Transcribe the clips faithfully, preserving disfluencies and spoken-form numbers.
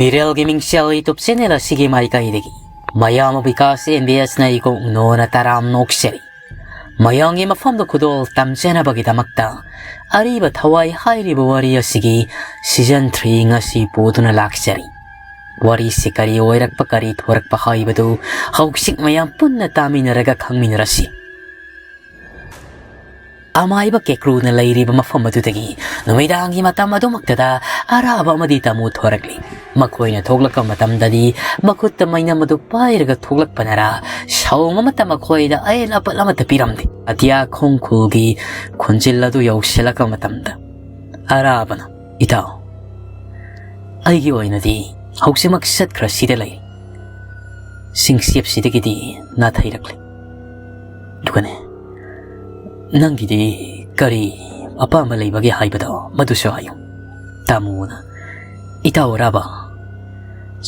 ꯃꯤꯔꯦꯜꯒꯤ ꯃꯤꯡꯁꯦꯜ YouTube channel ꯑꯁꯤꯒꯤ ꯃꯥꯏꯀꯩꯗꯒꯤ ꯃꯌꯥꯝ ꯕꯤꯀꯥꯁ ꯑꯦꯝ ꯕꯤ ꯑꯦꯁꯅ ꯏꯀꯣꯛ ꯅꯣꯅ ꯇꯔꯥꯝꯅ ꯑꯣꯛꯆꯔꯤ꯫ ꯃꯌꯥꯝꯒꯤ ꯃꯐꯝꯗ ꯈꯨꯗꯣꯜ ꯇꯝꯖꯅꯕꯒꯤꯗꯃꯛꯇ ꯑꯔꯤꯕ ꯊꯋꯥꯏ ꯍꯥꯏꯔꯤꯕ ꯋꯥꯔꯤ ꯑꯁꯤꯒꯤ season three ꯉꯁꯤ ꯄꯨꯗꯨꯅ ꯂꯥꯛꯆꯔꯤ꯫ ꯋꯥꯔꯤꯁꯤ ꯀꯔꯤ ꯑꯣꯏꯔꯛꯄ, ꯀꯔꯤ ꯊꯣꯔꯛꯄ ꯍꯥꯏꯕꯗꯨ ꯍꯧꯖꯤꯛ ꯃꯌꯥꯝ ꯄꯨꯟꯅ ꯇꯥꯃꯤꯟꯅꯔꯒ ꯈꯪꯃꯤꯟꯅꯔꯁꯤ꯫ ꯑꯃꯥꯏꯕ ꯀꯦꯀ꯭ꯔꯨꯅ ꯂꯩꯔꯤꯕ ꯃꯐꯝ ꯑꯗꯨꯗꯒꯤ ꯅꯨꯃꯤꯗꯥꯡꯒꯤ ꯃꯇꯝ ꯑꯗꯨꯃꯛꯇꯗ ꯑꯔꯥꯕ ꯑꯃꯗꯤ ꯇꯥꯃꯨ ꯊꯣꯔꯛꯂꯤ꯫ ꯃꯈꯣꯏꯅ ꯊꯣꯛꯂꯛꯄ ꯃꯇꯝꯗꯗꯤ ꯃꯈꯨꯠꯇ ꯃꯩꯅꯝ ꯑꯗꯨ ꯄꯥꯏꯔꯒ ꯊꯣꯛꯂꯛꯄꯅꯔꯥ, ꯁꯥꯎꯝ ꯑꯃꯠꯇ ꯃꯈꯣꯏꯗ ꯑꯌꯦꯠ ꯑꯄꯠ ꯑꯃꯠꯇ ꯄꯤꯔꯝꯗꯦ꯫ ꯑꯇꯤꯌꯥ ꯈꯣꯡꯈꯨꯜꯒꯤ ꯈꯣꯟꯖꯦꯜ ꯑꯗꯨ ꯌꯧꯁꯤꯜꯂꯛꯄ ꯃꯇꯝꯗ ꯑꯔꯥꯕꯅ, "ꯏꯇꯥꯎ, ꯑꯩꯒꯤ ꯑꯣꯏꯅꯗꯤ ꯍꯧꯖꯤꯛꯃꯛ ꯆꯠꯈ꯭ꯔꯁꯤꯗ ꯂꯩ꯫ ꯁꯤꯡꯁꯤꯞꯁꯤꯗꯒꯤꯗꯤ ꯅꯥꯊꯩꯔꯛꯂꯦ꯫ ꯑꯗꯨꯒꯅꯦ, ꯅꯪꯒꯤꯗꯤ ꯀꯔꯤ ꯑꯄꯥꯝꯕ ꯂꯩꯕꯒꯦ ꯍꯥꯏꯕꯗꯣ ꯃꯗꯨꯁꯨ ꯍꯥꯏꯌꯨ꯫" ꯇꯥꯃꯣꯅ, "ꯏꯇꯥꯎ ꯑꯔꯥꯕ,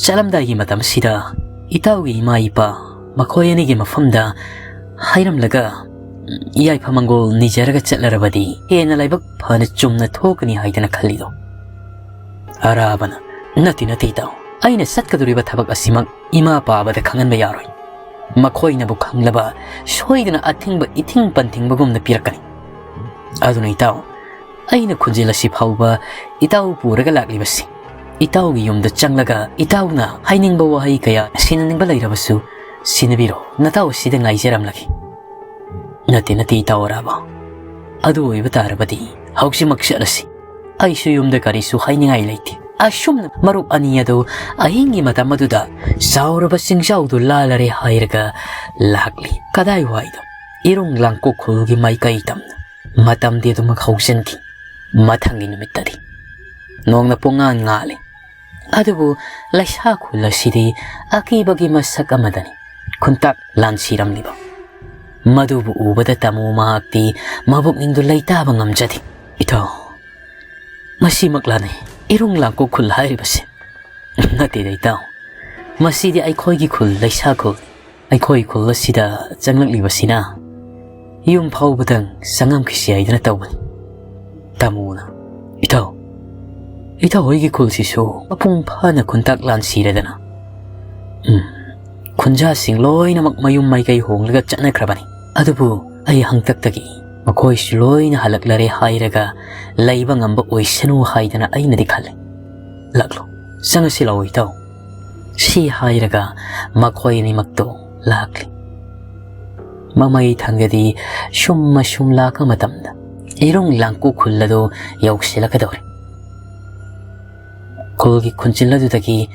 ꯆꯠꯂꯝꯗꯥꯏꯒꯤ ꯃꯇꯝꯁꯤꯗ ꯏꯇꯥꯎꯒꯤ ꯏꯃꯥ ꯏꯄꯥ ꯃꯈꯣꯏ ꯑꯅꯤꯒꯤ ꯃꯐꯝꯗ ꯍꯥꯏꯔꯝꯂꯒ ꯌꯥꯏꯐ ꯃꯪꯒꯣꯜ ꯅꯤꯖꯔꯒ ꯆꯠꯂꯔꯕꯗꯤ ꯍꯦꯟꯅ ꯂꯥꯏꯕꯛ ꯐꯅ ꯆꯨꯝꯅ ꯊꯣꯛꯀꯅꯤ ꯍꯥꯏꯗꯅ ꯈꯜꯂꯤꯗꯣ?" ꯑꯔꯥꯕꯅ, "ꯅꯠꯇꯦ, ꯅꯠꯇꯦ ꯏꯇꯥꯎ, ꯑꯩꯅ ꯆꯠꯀꯗꯧꯔꯤꯕ ꯊꯕꯛ ꯑꯁꯤꯃꯛ ꯏꯃꯥ ꯄꯥꯕꯗ ꯈꯪꯍꯟꯕ ꯌꯥꯔꯣꯏ꯫ ꯃꯈꯣꯏꯅꯕꯨ ꯈꯪꯂꯕ ꯁꯣꯏꯗꯅ ꯑꯊꯤꯡꯕ ꯏꯊꯤꯡ ꯄꯟꯊꯤꯡꯕꯒꯨꯝꯅ ꯄꯤꯔꯛꯀꯅꯤ꯫ ꯑꯗꯨꯅ ꯏꯇꯥꯎ, ꯑꯩꯅ ꯈꯣꯟꯖꯦꯜ ꯑꯁꯤ ꯐꯥꯎꯕ ꯏꯇꯥꯎ ꯄꯨꯔꯒ ꯂꯥꯛꯂꯤꯕꯁꯤ, ꯏꯇꯥꯎꯒꯤ ꯌꯨꯝꯗ ꯆꯪꯂꯒ ꯏꯇꯥꯎꯅ ꯍꯥꯏꯅꯤꯡꯕ ꯋꯥꯍꯩ ꯀꯌꯥ ꯁꯤꯟꯅꯅꯤꯡꯕ ꯂꯩꯔꯕꯁꯨ ꯁꯤꯟꯅꯕꯤꯔꯣ, ꯅꯇꯥꯎ ꯑꯁꯤꯗ ꯉꯥꯏꯖꯔꯝꯂꯒꯦ꯫" "ꯅꯠꯇꯦ, ꯅꯠꯇꯦ ꯏꯇꯥꯎ ꯑꯔꯥꯕ, ꯑꯗꯨ ꯑꯣꯏꯕ ꯇꯥꯔꯕꯗꯤ ꯍꯧꯖꯤꯛꯃꯛ ꯆꯠꯂꯁꯤ꯫ ꯑꯩꯁꯨ ꯌꯨꯝꯗ ꯀꯔꯤꯁꯨ ꯍꯥꯏꯅꯤꯡꯉꯥꯏ ꯂꯩꯇꯦ꯫" ꯑꯁꯨꯝꯅ ꯃꯔꯨꯞ ꯑꯅꯤ ꯑꯗꯨ ꯑꯍꯤꯡꯒꯤ ꯃꯇꯝ ꯑꯗꯨꯗ ꯆꯥꯎꯔꯕ ꯆꯤꯡꯖꯥꯎꯗꯨ ꯂꯥꯜꯂꯔꯦ ꯍꯥꯏꯔꯒ ꯂꯥꯛꯂꯤ꯫ ꯀꯗꯥꯏꯋꯥꯏꯗ? ꯏꯔꯨꯡ ꯂꯥꯡꯀꯣꯛ ꯈꯨꯜꯒꯤ ꯃꯥꯏꯀꯩ ꯇꯝꯅ꯫ ꯃꯇꯝꯗꯤ ꯑꯗꯨꯃꯛ ꯍꯧꯖꯤꯟꯈꯤ꯫ ꯃꯊꯪꯒꯤ ꯅꯨꯃꯤꯠꯇꯗꯤ ꯅꯣꯡꯅ ꯄꯨꯡꯉꯥꯟ ꯉꯥꯜꯂꯤ꯫ ꯑꯗꯨꯕꯨ ꯂꯩꯁꯥ ꯈꯨꯜ ꯑꯁꯤꯗꯤ ꯑꯀꯤꯕꯒꯤ ꯃꯁꯛ ꯑꯃꯗꯅꯤ ꯈꯨꯟꯇꯥꯛ ꯂꯥꯟꯁꯤꯔꯝꯂꯤꯕ꯫ ꯃꯗꯨꯕꯨ ꯎꯕꯗ ꯇꯥꯃꯣ ꯃꯍꯥꯛꯇꯤ ꯃꯕꯨꯛꯅꯤꯡꯗꯨ ꯂꯩꯇꯥꯕ ꯉꯝꯖꯗꯦ꯫ "ꯏꯇꯥꯎ, ꯃꯁꯤꯃꯛꯂꯥꯅꯦ ꯏꯔꯨꯡ ꯂꯥꯡꯀꯣꯛ ꯈꯨꯜ ꯍꯥꯏꯔꯤꯕꯁꯦ?" "ꯅꯠꯇꯦꯗ ꯏꯇꯥꯎ, ꯃꯁꯤꯗꯤ ꯑꯩꯈꯣꯏꯒꯤ ꯈꯨꯜ, ꯂꯩꯁꯥ ꯈꯨꯜ꯫ ꯑꯩꯈꯣꯏ ꯈꯨꯜ ꯑꯁꯤꯗ ꯆꯪꯂꯛꯂꯤꯕꯁꯤꯅ ꯌꯨꯝ ꯐꯥꯎꯕꯗꯪ ꯆꯪꯉꯝꯈꯤꯁꯤ ꯍꯥꯏꯗꯅ ꯇꯧꯕꯅꯤ꯫" ꯇꯥꯃꯣꯅ, "ꯏꯇꯥꯎ, ꯏꯇꯥꯎ ꯍꯣꯏꯒꯤ ꯈꯨꯜꯁꯤꯁꯨ ꯃꯄꯨꯡ ꯐꯥꯅ ꯈꯨꯟꯇꯥꯛ ꯂꯥꯟ ꯁꯤꯔꯗꯅ꯫ ꯎꯝ, ꯈꯨꯟꯖꯥꯁꯤꯡ ꯂꯣꯏꯅꯃꯛ ꯃꯌꯨꯝ ꯃꯥꯏꯀꯩ ꯍꯣꯡꯂꯒ ꯆꯠꯅꯈ꯭ꯔꯕꯅꯤ꯫ ꯑꯗꯨꯕꯨ ꯑꯩ ꯍꯪꯇꯛꯇꯒꯤ ꯃꯈꯣꯏꯁꯨ ꯂꯣꯏꯅ ꯍꯜꯂꯛꯂꯔꯦ ꯍꯥꯏꯔꯒ ꯂꯩꯕ ꯉꯝꯕ ꯑꯣꯏꯁꯅꯨ ꯍꯥꯏꯗꯅ ꯑꯩꯅꯗꯤ ꯈꯜꯂꯤ꯫ ꯂꯥꯛꯂꯣ, ꯆꯪꯉꯁꯤ ꯂꯥꯛꯑꯣ ꯏꯇꯥꯎ꯫ ꯁꯤ ꯍꯥꯏꯔꯒ ꯃꯈꯣꯏ ꯑꯅꯤꯃꯛꯇꯣ ꯂꯥꯛꯂꯤ꯫ ꯃꯃꯩ ꯊꯪꯒꯗꯤ ꯁꯨꯝ ꯑꯁꯨꯝ ꯂꯥꯛꯄ ꯃꯇꯝꯗ ꯏꯔꯨꯡ ꯂꯥꯡꯀꯨ ꯈꯨꯜ ꯑꯗꯨ ꯌꯧꯁꯤꯜꯂꯛꯀꯗꯧꯔꯦ꯫ ꯈꯨꯜꯒꯤ ꯈꯨꯟꯖꯤꯜ ꯑꯗꯨꯗꯒꯤ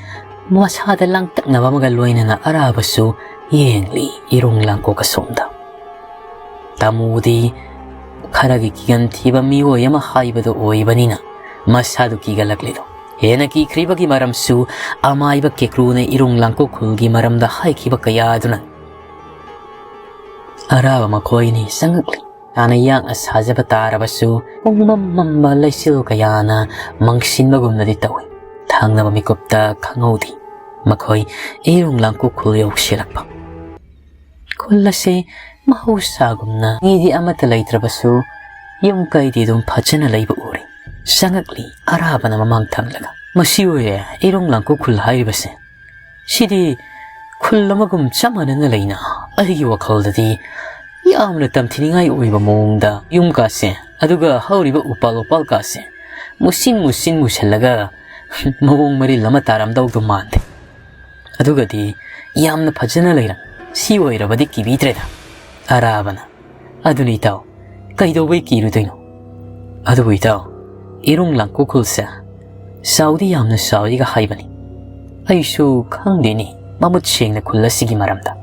ꯃꯁꯥꯗ ꯂꯥꯡꯇꯛꯅꯕ ꯑꯃꯒ ꯂꯣꯏꯅꯅ ꯑꯔꯥꯕꯁꯨ ꯌꯦꯡꯂꯤ ꯏꯔꯨꯡ ꯂꯥꯡꯀꯨꯛ ꯑꯁꯣꯝꯗ꯫ ꯇꯥꯃꯨꯗꯤ ꯈꯔꯒꯤ ꯀꯤꯒꯟ ꯊꯤꯕ ꯃꯤꯑꯣꯏ ꯑꯃ ꯍꯥꯏꯕꯗꯨ ꯑꯣꯏꯕꯅꯤꯅ ꯃꯁꯥꯗꯨ ꯀꯤꯒꯠꯂꯛꯂꯤꯗꯣ꯫ ꯍꯦꯟꯅ ꯀꯤꯈ꯭ꯔꯤꯕꯒꯤ ꯃꯔꯝꯁꯨ ꯑꯃꯥꯏꯕ ꯀꯦꯀ꯭ꯔꯨꯅ ꯏꯔꯨꯡ ꯂꯥꯡꯀꯨꯛ ꯈꯨꯜꯒꯤ ꯃꯔꯝꯗ ꯍꯥꯏꯈꯤꯕ ꯀꯌꯥ ꯑꯗꯨꯅ꯫ ꯑꯔꯥꯕ ꯃꯈꯣꯏꯅꯤ ꯆꯪꯉꯛꯂꯤ꯫ ꯍꯥꯟꯅ ꯌꯥꯡꯅ ꯁꯥꯖꯕ ꯇꯥꯔꯕꯁꯨ ꯄꯨꯡꯃꯝ ꯃꯝꯕ ꯂꯩꯆꯤꯜ ꯀꯌꯥꯅ ꯃꯪꯁꯤꯟꯕꯒꯨꯝꯅꯗꯤ ꯇꯧꯏ꯫ ꯊꯪꯅꯕ ꯃꯤꯀꯨꯞꯇ ꯈꯪꯍꯧꯗꯦ ꯃꯈꯣꯏ ꯏꯔꯨꯡ ꯂꯥꯡꯀꯨꯛ ꯈꯨꯜ ꯌꯧꯁꯤꯜꯂꯛꯄ꯫ ꯈꯨꯜ ꯑꯁꯤ ꯃꯍꯧꯁꯥꯒꯨꯝꯅ ꯃꯤꯗꯤ ꯑꯃꯠꯇ ꯂꯩꯇ꯭ꯔꯕꯁꯨ ꯌꯨꯝ ꯀꯩꯗꯤ ꯑꯗꯨꯝ ꯐꯖꯅ ꯂꯩꯕ ꯎꯔꯤ꯫ ꯆꯪꯉꯛꯂꯤ ꯑꯔꯥꯕꯅ ꯃꯃꯥꯡ ꯊꯪꯂꯒ꯫ "ꯃꯁꯤ ꯑꯣꯏꯔꯦ ꯏꯔꯨꯡ ꯂꯥꯡꯀꯨꯛ ꯈꯨꯜ ꯍꯥꯏꯔꯤꯕꯁꯦ꯫ ꯁꯤꯗꯤ ꯈꯨꯜ ꯑꯃꯒꯨꯝ ꯆꯞ ꯃꯥꯟꯅꯅ ꯂꯩꯅ꯫ ꯑꯩꯒꯤ ꯋꯥꯈꯜꯗꯗꯤ ꯌꯥꯝꯅ ꯇꯝꯊꯤꯅꯤꯡꯉꯥꯏ ꯑꯣꯏꯕ ꯃꯑꯣꯡꯗ ꯌꯨꯝ ꯀꯥꯁꯦ, ꯑꯗꯨꯒ ꯍꯧꯔꯤꯕ ꯎꯄꯥꯜ ꯋꯥꯄꯥꯜ ꯀꯥꯁꯦ ꯃꯨꯁꯤꯟ ꯃꯨꯁꯤꯟ ꯃꯨꯁꯜꯂꯒ ꯃꯑꯣꯡ ꯃꯔꯤꯜ ꯑꯃ ꯇꯥꯔꯝꯗꯧꯗꯣ ꯃꯥꯟꯗꯦ꯫ ꯑꯗꯨꯒꯗꯤ ꯌꯥꯝꯅ ꯐꯖꯅ ꯂꯩꯔꯝ꯫ ꯁꯤ ꯑꯣꯏꯔꯕꯗꯤ ꯀꯤꯕꯤꯗ꯭ꯔꯦꯗ"꯫ ꯑꯔꯥꯕꯅ, "ꯑꯗꯨꯅꯤ ꯏꯇꯥꯎ, ꯀꯩꯗꯧꯕꯩ ꯀꯤꯔꯨꯗꯣꯏꯅꯣ? ꯑꯗꯨꯕꯨ ꯏꯇꯥꯎ, ꯏꯔꯨꯡ ꯂꯥꯡꯀꯨꯛ ꯈꯨꯜꯁꯦ ꯆꯥꯎꯗꯤ ꯌꯥꯝꯅ ꯆꯥꯎꯏꯒ ꯍꯥꯏꯕꯅꯤ꯫ ꯑꯩꯁꯨ ꯈꯪꯗꯦꯅꯦ, ꯃꯃꯨꯠ ꯁꯦꯡꯅ ꯈꯨꯜ ꯑꯁꯤꯒꯤ ꯃꯔꯝꯗ"꯫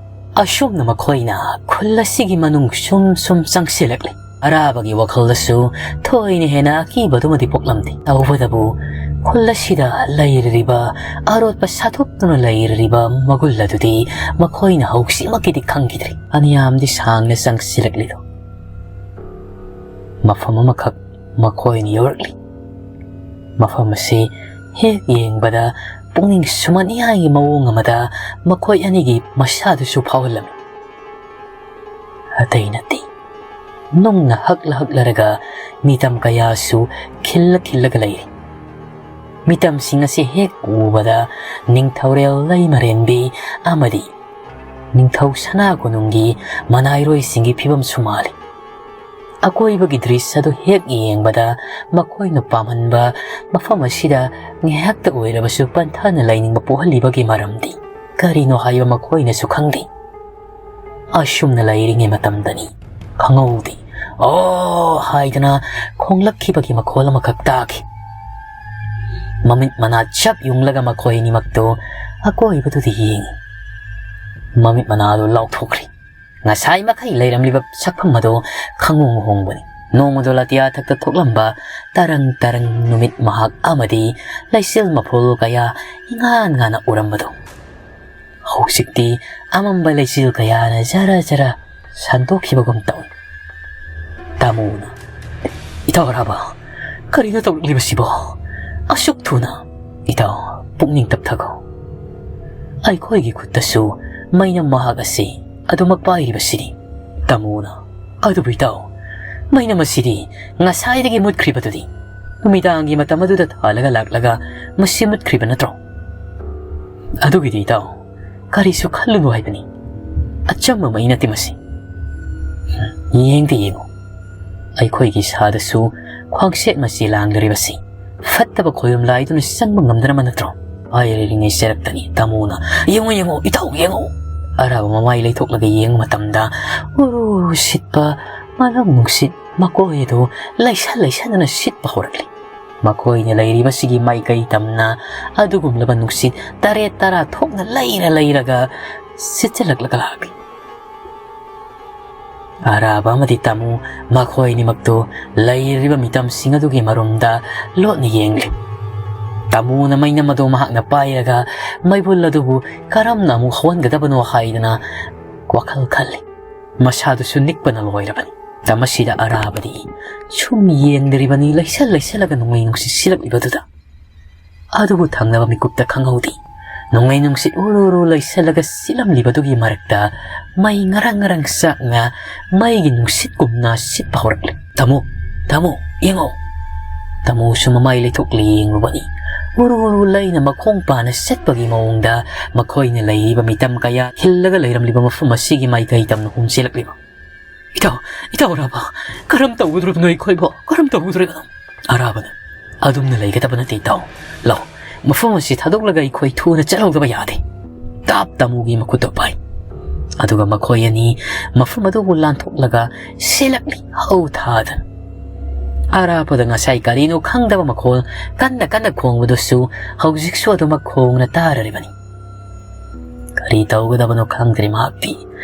ꯑꯁꯨꯝꯅ ꯃꯈꯣꯏꯅ ꯈꯨꯜ ꯑꯁꯤꯒꯤ ꯃꯅꯨꯡ ꯁꯨꯝ ꯁꯨꯝ ꯆꯪꯁꯤꯜꯂꯛꯂꯤ꯫ ꯑꯔꯥꯕꯒꯤ ꯋꯥꯈꯜꯗꯁꯨ ꯊꯣꯏꯅ ꯍꯦꯟꯅ ꯑꯀꯤꯕꯗꯨꯃꯗꯤ ꯄꯣꯛꯂꯝꯗꯦ꯫ ꯇꯧꯕꯇꯕꯨ ꯈꯨꯜ ꯑꯁꯤꯗ ꯂꯩꯔꯤꯕ ꯑꯔꯣꯠꯄ ꯁꯥꯊꯣꯛꯇꯨꯅ ꯂꯩꯔꯤꯕ ꯃꯒꯨꯟ ꯑꯗꯨꯗꯤ ꯃꯈꯣꯏꯅ ꯍꯧꯖꯤꯛꯃꯛꯀꯤꯗꯤ ꯈꯪꯈꯤꯗ꯭ꯔꯤ꯫ ꯑꯅꯤꯌꯥꯝꯗꯤ ꯁꯥꯡꯅ ꯆꯪꯁꯤꯜꯂꯛꯂꯤꯗꯣ꯫ ꯃꯐꯝ ꯑꯃꯈꯛ ꯃꯈꯣꯏꯅ ꯌꯧꯔꯛꯂꯤ꯫ ꯃꯐꯝ ꯑꯁꯤ ꯍꯦꯛ ꯌꯦꯡꯕꯗ ꯄꯨꯛꯅꯤꯡ ꯁꯨꯝꯍꯠꯅꯤꯡꯉꯥꯏꯒꯤ ꯃꯑꯣꯡ ꯑꯃꯗ ꯃꯈꯣꯏ ꯑꯅꯤꯒꯤ ꯃꯁꯥꯗꯨꯁꯨ ꯐꯥꯎꯍꯜꯂꯝꯃꯤ꯫ ꯑꯇꯩ ꯅꯠꯇꯦ, ꯅꯨꯡꯅ ꯍꯛꯂ ꯍꯛꯂꯔꯒ ꯃꯤꯇꯝ ꯀꯌꯥꯁꯨ ꯈꯤꯜꯂ ꯈꯤꯜꯂꯒ ꯂꯩꯔꯤ꯫ ꯃꯤꯇꯝꯁꯤꯡ ꯑꯁꯤ ꯍꯦꯛ ꯎꯕꯗ ꯅꯤꯡꯊꯧꯔꯦꯜ ꯂꯩꯃꯔꯦꯟꯕꯤ ꯑꯃꯗꯤ ꯅꯤꯡꯊꯧ ꯁꯅꯥ ꯀꯣꯅꯨꯡꯒꯤ ꯃꯅꯥꯏꯔꯣꯏꯁꯤꯡꯒꯤ ꯐꯤꯕꯝꯁꯨ ꯃꯥꯜꯂꯤ꯫ ꯑꯀꯣꯏꯕꯒꯤ ꯗ꯭ꯔꯤꯁ ꯑꯗꯨ ꯍꯦꯛ ꯌꯦꯡꯕꯗ ꯃꯈꯣꯏꯅ ꯄꯥꯝꯍꯟꯕ ꯃꯐꯝ ꯑꯁꯤꯗ ꯉꯥꯏꯍꯥꯛꯇ ꯑꯣꯏꯔꯕꯁꯨ ꯄꯟꯊꯥꯅ ꯂꯩꯅꯤꯡꯕ ꯄꯣꯛꯍꯜꯂꯤꯕꯒꯤ ꯃꯔꯝꯗꯤ ꯀꯔꯤꯅꯣ ꯍꯥꯏꯕ ꯃꯈꯣꯏꯅꯁꯨ ꯈꯪꯗꯦ꯫ ꯑꯁꯨꯝꯅ ꯂꯩꯔꯤꯉꯩ ꯃꯇꯝꯗꯅꯤ ꯈꯪꯍꯧꯗꯦ "ꯑꯣ" ꯍꯥꯏꯗꯅ ꯈꯣꯡꯂꯛꯈꯤꯕꯒꯤ ꯃꯈꯣꯜ ꯑꯃꯈꯛ ꯇꯥꯈꯤ꯫ ꯃꯃꯤꯠ ꯃꯅꯥ ꯆꯞ ꯌꯨꯡꯂꯒ ꯃꯈꯣꯏ ꯑꯅꯤꯃꯛꯇꯨ ꯑꯀꯣꯏꯕꯗꯨꯗ ꯌꯦꯡꯉꯤ꯫ ꯃꯃꯤꯠ ꯃꯅꯥꯗꯨ ꯂꯥꯎꯊꯣꯛꯈ꯭ꯔꯤ꯫ ꯉꯁꯥꯏ ꯃꯈꯩ ꯂꯩꯔꯝꯂꯤꯕ ꯁꯛꯐꯝ ꯑꯗꯨ ꯈꯪꯍꯣꯡ ꯍꯣꯡꯕꯅꯤ꯫ ꯅꯣꯡꯃꯗꯣ ꯑꯇꯤꯌꯥ ꯊꯛꯇ ꯊꯣꯛꯂꯝꯕ ꯇꯔꯪ ꯇꯔꯪ ꯅꯨꯃꯤꯠ ꯃꯍꯥꯛ ꯑꯃꯗꯤ ꯂꯩꯆꯤꯜ ꯃꯐꯨꯜ ꯀꯌꯥ ꯏꯉꯥꯟ ꯉꯥꯟꯅ ꯎꯔꯝꯕꯗꯨ ꯍꯧꯖꯤꯛꯇꯤ ꯑꯃꯝꯕ ꯂꯩꯆꯤꯜ ꯀꯌꯥꯅ ꯖꯔ ꯖꯔ ꯁꯟꯗꯣꯛꯈꯤꯕꯒꯨꯝ ꯇꯧꯏ꯫ ꯇꯥꯃꯣꯅ, "ꯏꯇꯥꯎ ꯑꯔꯥꯕ, ꯀꯔꯤꯅꯣ ꯇꯧꯔꯛꯂꯤꯕꯁꯤꯕꯣ? ꯑꯁꯨꯛ ꯊꯨꯅ?" "ꯏꯇꯥꯎ, ꯄꯨꯛꯅꯤꯡ ꯇꯞꯊꯈꯣ꯫ ꯑꯩꯈꯣꯏꯒꯤ ꯈꯨꯠꯇꯁꯨ ꯃꯩꯅꯝ ꯃꯍꯥꯛ ꯑꯁꯤ ꯑꯗꯨꯃꯛ ꯄꯥꯏꯔꯤꯕꯁꯤꯅꯤ꯫" ꯇꯥꯃꯣꯅ, "ꯑꯗꯨꯕꯨ ꯏꯇꯥꯎ, ꯃꯩꯅꯝ ꯑꯁꯤꯗꯤ ꯉꯁꯥꯏꯗꯒꯤ ꯃꯨꯠꯈ꯭ꯔꯤꯕꯗꯨꯗꯤ꯫ ꯅꯨꯃꯤꯗꯥꯡꯒꯤ ꯃꯇꯝ ꯑꯗꯨꯗ ꯊꯥꯜꯂꯒ ꯂꯥꯛꯂꯒ ꯃꯁꯤ ꯃꯨꯠꯈ꯭ꯔꯤꯕ ꯅꯠꯇ꯭ꯔꯣ? ꯑꯗꯨꯒꯤꯗꯤ ꯏꯇꯥꯎ, ꯀꯔꯤꯁꯨ ꯈꯜꯂꯨꯅꯨ ꯍꯥꯏꯕꯅꯤ꯫ ꯑꯆꯝꯕ ꯃꯩ ꯅꯠꯇꯦ ꯃꯁꯤ꯫ ꯌꯦꯡꯗꯤ ꯌꯦꯡꯉꯨ, ꯑꯩꯈꯣꯏꯒꯤ ꯏꯁꯥꯗꯁꯨ ꯈ꯭ꯋꯥꯡꯁꯦꯠ ꯃꯆꯤ ꯂꯥꯡꯂꯤꯕꯁꯤ ꯐꯠꯇꯕ ꯈꯣꯏꯔꯨꯝ ꯂꯥꯏꯗꯨꯅ ꯆꯪꯕ ꯉꯝꯗꯅꯕ ꯅꯠꯇ꯭ꯔꯣ?" ꯍꯥꯏꯔꯤꯉꯩ ꯆꯦꯔꯛꯇꯅꯤ ꯇꯥꯃꯣꯅ, "ꯌꯦꯡꯉꯨ, ꯌꯦꯡꯉꯨ, ꯏꯇꯥꯎ ꯌꯦꯡꯉꯨ!" ꯑꯔꯥꯕ ꯃꯃꯥꯏ ꯂꯩꯊꯣꯛꯂꯒ ꯌꯦꯡꯕ ꯃꯇꯝꯗ ꯎꯔꯨ ꯁꯤꯠꯄ ꯃꯅꯝ ꯅꯨꯡꯁꯤꯠ ꯃꯀꯣꯏ ꯑꯗꯨ ꯂꯩꯁꯟ ꯂꯩꯁꯟꯗꯅ ꯁꯤꯠꯄ ꯍꯧꯔꯛꯂꯤ꯫ ꯃꯈꯣꯏꯅ ꯂꯩꯔꯤꯕꯁꯤꯒꯤ ꯃꯥꯏꯀꯩ ꯇꯝꯅ ꯑꯗꯨꯒꯨꯝꯂꯕ ꯅꯨꯡꯁꯤꯠ ꯇꯔꯦꯠ ꯇꯔꯥ ꯊꯣꯛꯅ ꯂꯩꯔ ꯂꯩꯔꯒ ꯁꯤꯠꯆꯜꯂꯛꯂꯒ ꯂꯥꯛꯂꯤ꯫ ꯑꯔꯥꯕ ꯑꯃꯗꯤ ꯇꯥꯃꯨ ꯃꯈꯣꯏ ꯑꯅꯤꯃꯛꯇꯨ ꯂꯩꯔꯤꯕ ꯃꯤꯇꯝꯁꯤꯡ ꯑꯗꯨꯒꯤ ꯃꯔꯨꯝꯗ ꯂꯣꯠꯅ ꯌꯦꯡꯂꯤ꯫ ꯇꯥꯃꯨꯅ ꯃꯩꯅꯝ ꯑꯗꯨ ꯃꯍꯥꯛꯅ ꯄꯥꯏꯔꯒ ꯃꯩꯕꯨꯜ ꯑꯗꯨꯕꯨ ꯀꯔꯝꯅ ꯑꯃꯨꯛ ꯍꯧꯍꯟꯒꯗꯕꯅꯣ ꯍꯥꯏꯗꯅ ꯋꯥꯈꯜ ꯈꯜꯂꯤ꯫ ꯃꯁꯥꯗꯨꯁꯨ ꯅꯤꯛꯄꯅ ꯂꯣꯏꯔꯕꯅꯤ꯫ ꯃꯁꯤꯗ ꯑꯔꯥꯕꯗꯤ ꯁꯨꯝ ꯌꯦꯡꯂꯤꯕꯅꯤ, ꯂꯩꯁꯜ ꯂꯩꯁꯜꯂꯒ ꯅꯣꯡꯂꯩ ꯅꯨꯡꯁꯤꯠ ꯁꯤꯜꯂꯛꯂꯤꯕꯗꯨꯗ꯫ ꯑꯗꯨꯕꯨ ꯊꯪꯅꯕ ꯃꯤꯀꯨꯞꯇ ꯈꯪꯍꯧꯗꯦ꯫ ꯅꯣꯡꯂꯩ ꯅꯨꯡꯁꯤꯠ ꯎꯔꯨ ꯎꯔꯨ ꯂꯩꯁꯜꯂꯒ ꯁꯤꯠꯂꯝꯂꯤꯕꯗꯨꯒꯤ ꯃꯔꯛꯇ ꯃꯩ ꯉꯔꯪ ꯉꯔꯪ ꯆꯥꯛꯅ ꯃꯩꯒꯤ ꯅꯨꯡꯁꯤꯠꯀꯨꯝꯅ ꯁꯤꯠꯄ ꯍꯧꯔꯛꯂꯦ꯫ "ꯇꯥꯃꯣ, ꯇꯥꯃꯣ, ꯌꯦꯡꯉꯣ!" ꯇꯥꯃꯣꯁꯨ ꯃꯃꯥꯏ ꯂꯩꯊꯣꯛꯂꯦ ꯌꯦꯡꯂꯨꯕꯅꯤ꯫ ꯎꯔꯨ ꯎꯔꯨ ꯂꯩꯅ ꯃꯈꯣꯡ ꯄꯥꯅ ꯆꯠꯄꯒꯤ ꯃꯑꯣꯡꯗ ꯃꯈꯣꯏꯅ ꯂꯩꯔꯤꯕ ꯃꯤꯇꯝ ꯀꯌꯥ ꯈꯤꯜꯂꯒ ꯂꯩꯔꯝꯂꯤꯕ ꯃꯐꯝ ꯑꯁꯤꯒꯤ ꯃꯥꯏꯀꯩ ꯇꯝꯅ ꯍꯨꯝ ꯆꯦꯜꯂꯛꯂꯤꯕ꯫ "ꯏꯇꯥꯎ, ꯏꯇꯥꯎ ꯑꯔꯥꯕ, ꯀꯔꯝ ꯇꯧꯒꯗꯧꯔꯤꯕꯅꯣ ꯑꯩꯈꯣꯏꯕꯣ? ꯀꯔꯝ ꯇꯧꯒꯗꯧꯔꯤꯕꯅꯣ?" ꯑꯔꯥꯕꯅ, "ꯑꯗꯨꯝꯅ ꯂꯩꯒꯗꯕ ꯅꯠꯇꯦ ꯏꯇꯥꯎ꯫ ꯂꯥꯎ, ꯃꯐꯝ ꯑꯁꯤ ꯊꯥꯗꯣꯛꯂꯒ ꯑꯩꯈꯣꯏ ꯊꯨꯅ ꯆꯠꯍꯧꯗꯕ ꯌꯥꯗꯦ꯫" ꯇꯥꯞ ꯇꯥꯃꯨꯒꯤ ꯃꯈꯨꯠꯇ ꯄꯥꯏ꯫ ꯑꯗꯨꯒ ꯃꯈꯣꯏ ꯑꯅꯤ ꯃꯐꯝ ꯑꯗꯨꯕꯨ ꯂꯥꯟꯊꯣꯛꯂꯒ ꯆꯦꯜꯂꯛꯂꯤ ꯍꯧ ꯊꯥꯗꯨꯅ꯫ ꯑꯔꯥꯕꯗ ꯉꯁꯥꯏ ꯀꯔꯤꯅꯣ ꯈꯪꯗꯕ ꯃꯈꯣꯜ ꯀꯟꯅ ꯀꯟꯅ ꯈꯣꯡꯕꯗꯨꯁꯨ ꯍꯧꯖꯤꯛꯁꯨ ꯑꯗꯨꯃꯛ ꯈꯣꯡꯅ ꯇꯥꯔꯔꯤꯕꯅꯤ꯫ ꯀꯔꯤ ꯇꯧꯒꯗꯕꯅꯣ ꯈꯪꯗ꯭ꯔꯦ ꯃꯍꯥꯛꯇꯤ꯫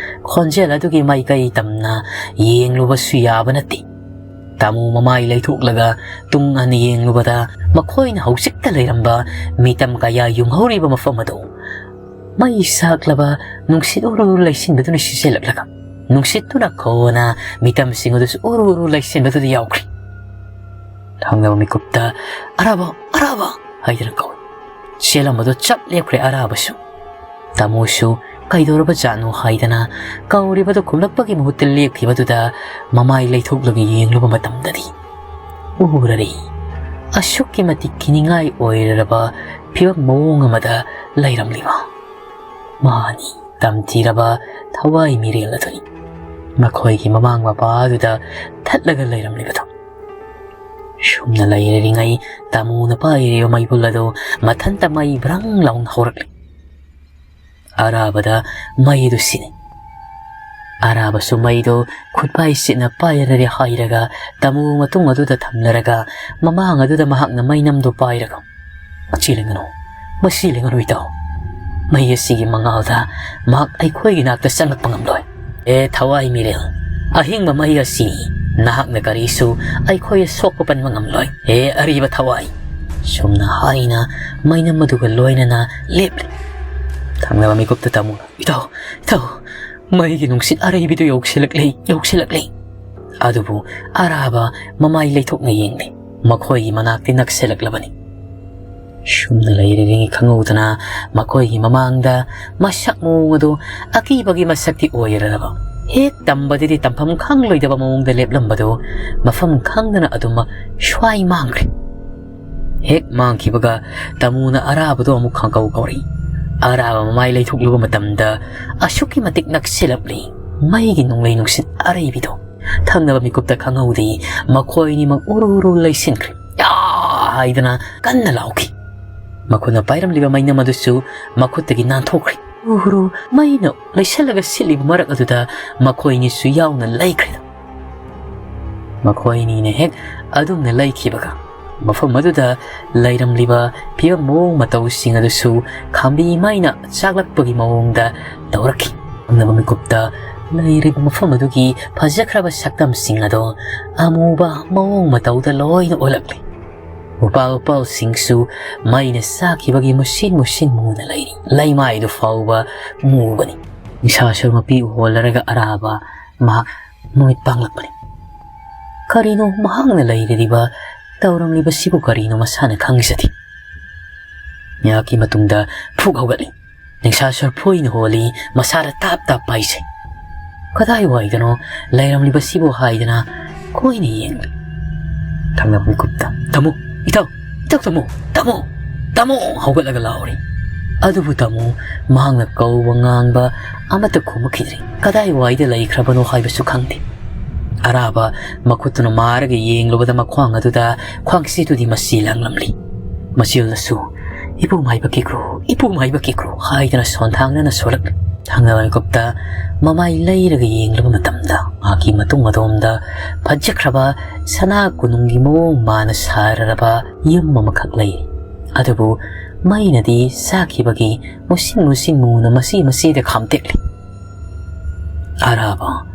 ꯈꯣꯟꯖꯦꯜ ꯑꯗꯨꯒꯤ ꯃꯥꯏꯀꯩ ꯇꯝꯅ ꯌꯦꯡꯂꯨꯕꯁꯨ ꯌꯥꯕ ꯅꯠꯇꯦ꯫ ꯇꯥꯃꯨ ꯃꯃꯥꯏ ꯂꯩꯊꯣꯛꯂꯒ ꯇꯨꯡ ꯍꯟꯅ ꯌꯦꯡꯂꯨꯕꯗ ꯃꯈꯣꯏꯅ ꯍꯧꯖꯤꯛꯇ ꯂꯩꯔꯝꯕ ꯃꯤꯇꯝ ꯀꯌꯥ ꯌꯨꯡꯍꯧꯔꯤꯕ ꯃꯐꯝ ꯑꯗꯨ ꯃꯩ ꯁꯥꯛꯂꯕ ꯅꯨꯡꯁꯤꯠ ꯎꯔꯨ ꯎꯔꯨ ꯂꯩꯁꯤꯟꯕꯗꯨꯅ ꯁꯤꯠꯆꯤꯜꯂꯛꯂꯒ ꯅꯨꯡꯁꯤꯠꯇꯨꯅ ꯈꯣꯟꯅ ꯃꯤꯇꯝꯁꯤꯡ ꯑꯗꯨꯁꯨ ꯎꯔꯨ ꯎꯔꯨ ꯂꯩꯁꯤꯟꯕꯗꯨꯗ ꯌꯥꯎꯈ꯭ꯔꯤ꯫ ꯊꯪꯅꯕ ꯃꯤꯀꯨꯞꯇ "ꯑꯔꯥꯕ, ꯑꯔꯥꯕ" ꯍꯥꯏꯗꯨꯅ ꯀꯧꯏ꯫ ꯆꯦꯜꯂꯝꯕꯗꯨ ꯆꯞ ꯂꯦꯞꯈ꯭ꯔꯦ ꯑꯔꯥꯕꯁꯨ꯫ ꯇꯥꯃꯣꯁꯨ ꯀꯩꯗꯧꯔꯕ ꯖꯥꯠꯅꯣ ꯍꯥꯏꯗꯅ ꯀꯧꯔꯤꯕꯗꯨ ꯈꯨꯝꯂꯛꯄꯒꯤ ꯃꯍꯨꯠꯇ ꯂꯦꯞꯈꯤꯕꯗꯨꯗ ꯃꯃꯥꯏ ꯂꯩꯊꯣꯛꯂꯒ ꯌꯦꯡꯂꯨꯕ ꯃꯇꯝꯗꯗꯤ ꯎꯔꯔꯦ꯫ ꯑꯁꯨꯛꯀꯤ ꯃꯇꯤꯛ ꯀꯤꯅꯤꯡꯉꯥꯏ ꯑꯣꯏꯔꯔꯕ ꯐꯤꯕꯝ ꯃꯑꯣꯡ ꯑꯃꯗ ꯂꯩꯔꯝꯂꯤꯕ ꯃꯥꯅꯤ꯫ ꯇꯝꯊꯤꯔꯕ ꯊꯋꯥꯏ ꯃꯤꯔꯦꯜ ꯑꯗꯨꯅꯤ꯫ ꯃꯈꯣꯏꯒꯤ ꯃꯃꯥꯡ ꯃꯄꯥ ꯑꯗꯨꯗ ꯊꯠꯂꯒ ꯂꯩꯔꯝꯂꯤꯕꯗꯨ꯫ ꯁꯨꯝꯅ ꯂꯩꯔꯔꯤꯉꯩ ꯇꯥꯃꯨꯅ ꯄꯥꯏꯔꯤꯕ ꯃꯩꯕꯨꯜ ꯑꯗꯨ ꯃꯊꯟꯇ ꯃꯩ ꯕ꯭ꯔꯪ ꯂꯥꯎꯅ ꯍꯧꯔꯛꯂꯤ꯫ ꯑꯔꯥꯕꯗ ꯃꯩꯗꯨ ꯁꯤꯟꯅꯩ꯫ ꯑꯔꯥꯕꯁꯨ ꯃꯩꯗꯨ ꯈꯨꯠꯄꯥꯏ ꯁꯤꯠꯅ ꯄꯥꯏꯔꯔꯦ ꯍꯥꯏꯔꯒ ꯇꯥꯃꯨ ꯃꯇꯨꯡ ꯑꯗꯨꯗ ꯊꯝꯂꯔꯒ ꯃꯃꯥꯡ ꯑꯗꯨꯗ ꯃꯍꯥꯛꯅ ꯃꯩꯅꯝꯗꯨ ꯄꯥꯏꯔꯒ, "ꯃꯁꯤ ꯂꯦꯡꯒꯅꯨ, ꯃꯁꯤ ꯂꯦꯡꯒꯅꯨ ꯏꯇꯥꯎ꯫ ꯃꯩ ꯑꯁꯤꯒꯤ ꯃꯉꯥꯜꯗ ꯃꯍꯥꯛ ꯑꯩꯈꯣꯏꯒꯤ ꯅꯥꯛꯇ ꯆꯪꯂꯛꯄ ꯉꯝꯂꯣꯏ꯫ ꯑꯦ ꯊꯋꯥꯏ ꯃꯤꯔꯦꯜ, ꯑꯍꯤꯡꯕ ꯃꯩ ꯑꯁꯤ ꯅꯍꯥꯛꯅ ꯀꯔꯤꯁꯨ ꯑꯩꯈꯣꯏ ꯁꯣꯛꯄ ꯄꯟꯕ ꯉꯝꯂꯣꯏ꯫ ꯑꯦ ꯑꯔꯤꯕ ꯊꯋꯥꯏ꯫" ꯁꯨꯝꯅ ꯍꯥꯏꯅ ꯃꯩꯅꯝ ꯑꯗꯨꯒ ꯂꯣꯏꯅꯅ ꯂꯦꯞꯂꯤ꯫ ꯊꯪꯅꯕ ꯃꯤꯀꯨꯞꯇ ꯇꯥꯃꯨꯅ, "ꯏꯇꯥꯎ, ꯏꯇꯥꯎ, ꯃꯩꯒꯤ ꯅꯨꯡꯁꯤꯠ ꯑꯔꯩꯕꯤꯗꯨ ꯌꯧꯁꯤꯜꯂꯛꯂꯦ, ꯌꯧꯁꯤꯜꯂꯛꯂꯦ꯫" ꯑꯗꯨꯕꯨ ꯑꯔꯥꯕ ꯃꯃꯥꯏ ꯂꯩꯊꯣꯛꯅ ꯌꯦꯡꯂꯤ꯫ ꯃꯈꯣꯏꯒꯤ ꯃꯅꯥꯛꯇꯤ ꯅꯛꯁꯤꯜꯂꯛꯂꯕꯅꯤ꯫ ꯁꯨꯝꯅ ꯂꯩꯔꯤꯉꯩ ꯈꯪꯍꯧꯗꯅ ꯃꯈꯣꯏꯒꯤ ꯃꯃꯥꯡꯗ ꯃꯁꯛ ꯃꯑꯣꯡ ꯑꯗꯨ ꯑꯀꯤꯕꯒꯤ ꯃꯁꯛꯇꯤ ꯑꯣꯏꯔꯔꯕ, ꯍꯦꯛ ꯇꯝꯕꯗꯗꯤ ꯇꯝꯐꯝ ꯈꯪꯂꯣꯏꯗꯕ ꯃꯑꯣꯡꯗ ꯂꯦꯞꯂꯝꯕꯗꯨ ꯃꯐꯝ ꯈꯪꯗꯅ ꯑꯗꯨꯃꯛ ꯁ꯭ꯋꯥꯏ ꯃꯥꯡꯈ꯭ꯔꯦ꯫ ꯍꯦꯛ ꯃꯥꯡꯈꯤꯕꯒ ꯇꯥꯃꯨꯅ ꯑꯔꯥꯕꯗꯣ ꯑꯃꯨꯛ ꯈꯪꯀꯧ ꯀꯧꯔꯛꯏ꯫ ꯑꯔꯥꯕ ꯃꯃꯥꯏ ꯂꯩꯊꯣꯛꯂꯨꯕ ꯃꯇꯝꯗ ꯑꯁꯨꯛꯀꯤ ꯃꯇꯤꯛ ꯅꯛꯁꯤꯜꯂꯛꯂꯤ꯫ ꯃꯩꯒꯤ ꯅꯣꯡꯂꯩ ꯅꯨꯡꯁꯤꯠ ꯑꯔꯩꯕꯤꯗꯣ꯫ ꯊꯪꯅꯕ ꯃꯤꯀꯨꯞꯇ ꯈꯪꯍꯧꯗꯦ, ꯃꯈꯣꯏ ꯑꯅꯤꯃꯛ ꯎꯔꯨ ꯎꯔꯨ ꯂꯩꯁꯤꯟꯈ꯭ꯔꯦ꯫ "ꯌꯥ!" ꯍꯥꯏꯗꯅ ꯀꯟꯅ ꯂꯥꯎꯈꯤ꯫ ꯃꯈꯨꯠꯅ ꯄꯥꯏꯔꯝꯂꯤꯕ ꯃꯩꯅꯝ ꯑꯗꯨꯁꯨ ꯃꯈꯨꯠꯇꯒꯤ ꯅꯥꯟꯊꯣꯛꯈ꯭ꯔꯦ꯫ ꯎꯔꯨ ꯎꯔꯨ ꯃꯩꯅ ꯂꯩꯁꯜꯂꯒ ꯁꯤꯠꯂꯤꯕ ꯃꯔꯛ ꯑꯗꯨꯗ ꯃꯈꯣꯏ ꯑꯅꯤꯁꯨ ꯌꯥꯎꯅ ꯂꯩꯈ꯭ꯔꯦ꯫ ꯃꯈꯣꯏ ꯑꯅꯤꯅ ꯍꯦꯛ ꯑꯗꯨꯝꯅ ꯂꯩꯈꯤꯕꯒ, ꯃꯐꯝ ꯑꯗꯨꯗ ꯂꯩꯔꯝꯂꯤꯕ ꯐꯤꯕꯝ ꯃꯑꯣꯡ ꯃꯇꯧꯁꯤꯡ ꯑꯗꯨꯁꯨ ꯈꯥꯝꯕꯤ ꯃꯩꯅ ꯆꯥꯛꯂꯛꯄꯒꯤ ꯃꯑꯣꯡꯗ ꯇꯧꯔꯛꯈꯤ꯫ ꯊꯪꯅꯕ ꯃꯤꯀꯨꯞꯇ ꯂꯩꯔꯤꯕ ꯃꯐꯝ ꯑꯗꯨꯒꯤ ꯐꯖꯈ꯭ꯔꯕ ꯁꯛꯇꯝꯁꯤꯡ ꯑꯗꯣ ꯑꯃꯨꯕ ꯃꯑꯣꯡ ꯃꯇꯧꯗ ꯂꯣꯏꯅ ꯑꯣꯜꯂꯛꯂꯤ꯫ ꯎꯄꯥꯜ ꯋꯥꯄꯥꯜꯁꯤꯡꯁꯨ ꯃꯩꯅ ꯆꯥꯛꯈꯤꯕꯒꯤ ꯃꯨꯁꯤꯟ ꯃꯨꯁꯤꯟ ꯃꯨꯅ ꯂꯩꯔꯤ꯫ ꯂꯩꯃꯥꯏꯗꯨ ꯐꯥꯎꯕ ꯃꯨꯕꯅꯤ꯫ ꯅꯤꯁꯥꯁꯨꯔ ꯃꯄꯤ ꯍꯣꯜꯂꯔꯒ ꯑꯔꯥꯕ ꯃꯍꯥꯛ ꯃꯃꯤꯠ ꯄꯥꯡꯂꯛꯄꯅꯤ꯫ ꯀꯔꯤꯅꯣ ꯃꯍꯥꯛꯅ ꯂꯩꯔꯤꯕ, ꯇꯧꯔꯝꯂꯤꯕꯁꯤꯕꯨ ꯀꯔꯤꯅꯣ ꯃꯁꯥꯅ ꯈꯪꯖꯗꯦ꯫ ꯉꯥꯏꯍꯥꯛꯀꯤ ꯃꯇꯨꯡꯗ ꯐꯨꯛ ꯍꯧꯒꯠꯂꯤ꯫ ꯅꯤꯡꯁꯥ ꯁꯣꯔ ꯐꯣꯏꯅ ꯍꯣꯜꯂꯤ, ꯃꯁꯥꯗ ꯇꯥꯞ ꯇꯥꯞ ꯄꯥꯏꯖꯩ꯫ ꯀꯗꯥꯏꯋꯥꯏꯗꯅꯣ ꯂꯩꯔꯝꯂꯤꯕꯁꯤꯕꯨ ꯍꯥꯏꯗꯅ ꯀꯣꯏꯅ ꯌꯦꯡꯂꯤ꯫ ꯊꯪꯅꯕ ꯃꯤꯀꯨꯞꯇ, "ꯇꯥꯃꯣ, ꯏꯇꯥꯎ, ꯏꯇꯥꯎ ꯇꯥꯃꯣ, ꯇꯥꯃꯣ, ꯇꯥꯃꯣ!" ꯍꯧꯒꯠꯂꯒ ꯂꯥꯎꯔꯤ꯫ ꯑꯗꯨꯕꯨ ꯇꯥꯃꯣ, ꯃꯍꯥꯛꯅ ꯀꯧꯕ ꯉꯥꯡꯕ ꯑꯃꯠꯇ ꯈꯨꯝꯃꯛꯈꯤꯗ꯭ꯔꯦ꯫ ꯀꯗꯥꯏꯋꯥꯏꯗ ꯂꯩꯈ꯭ꯔꯕꯅꯣ ꯍꯥꯏꯕꯁꯨ ꯈꯪꯗꯦ꯫ ꯑꯔꯥꯕ ꯃꯈꯨꯠꯇꯨꯅ ꯃꯥꯔꯒ ꯌꯦꯡꯂꯨꯕꯗ ꯃꯈ꯭ꯋꯥꯡ ꯑꯗꯨꯗ ꯈ꯭ꯋꯥꯡꯁꯤꯗꯨꯗꯤ ꯃꯆꯤ ꯂꯥꯡꯂꯝꯂꯤ꯫ ꯃꯆꯤꯜꯗꯁꯨ, "ꯏꯄꯨ ꯃꯥꯏꯕ ꯀꯤꯀ꯭ꯔꯨ, ꯏꯄꯨ ꯃꯥꯏꯕ ꯀꯤꯀ꯭ꯔꯨ" ꯍꯥꯏꯗꯅ ꯁꯣꯟꯊꯥꯡꯅꯅ ꯁꯣꯜꯂꯛꯂꯤ꯫ ꯊꯪꯅꯕ ꯃꯤꯀꯨꯞꯇ ꯃꯃꯥꯏ ꯂꯩꯔꯒ ꯌꯦꯡꯂꯨꯕ ꯃꯇꯝꯗ ꯃꯍꯥꯛꯀꯤ ꯃꯇꯨꯡ ꯑꯗꯣꯝꯗ ꯐꯖꯈ꯭ꯔꯕ ꯁꯅꯥ ꯀꯣꯅꯨꯡꯒꯤ ꯃꯑꯣꯡ ꯃꯥꯅ ꯁꯥꯔꯔꯕ ꯌꯨꯝ ꯑꯃꯈꯛ ꯂꯩꯔꯤ꯫ ꯑꯗꯨꯕꯨ ꯃꯩꯅꯗꯤ ꯆꯥꯛꯈꯤꯕꯒꯤ ꯃꯨꯁꯤꯟ ꯃꯨꯁꯤꯟ ꯃꯨꯅ ꯃꯆꯤ ꯃꯆꯤꯗ ꯈꯥꯝꯇꯦꯛꯂꯤ꯫ ꯑꯔꯥꯕ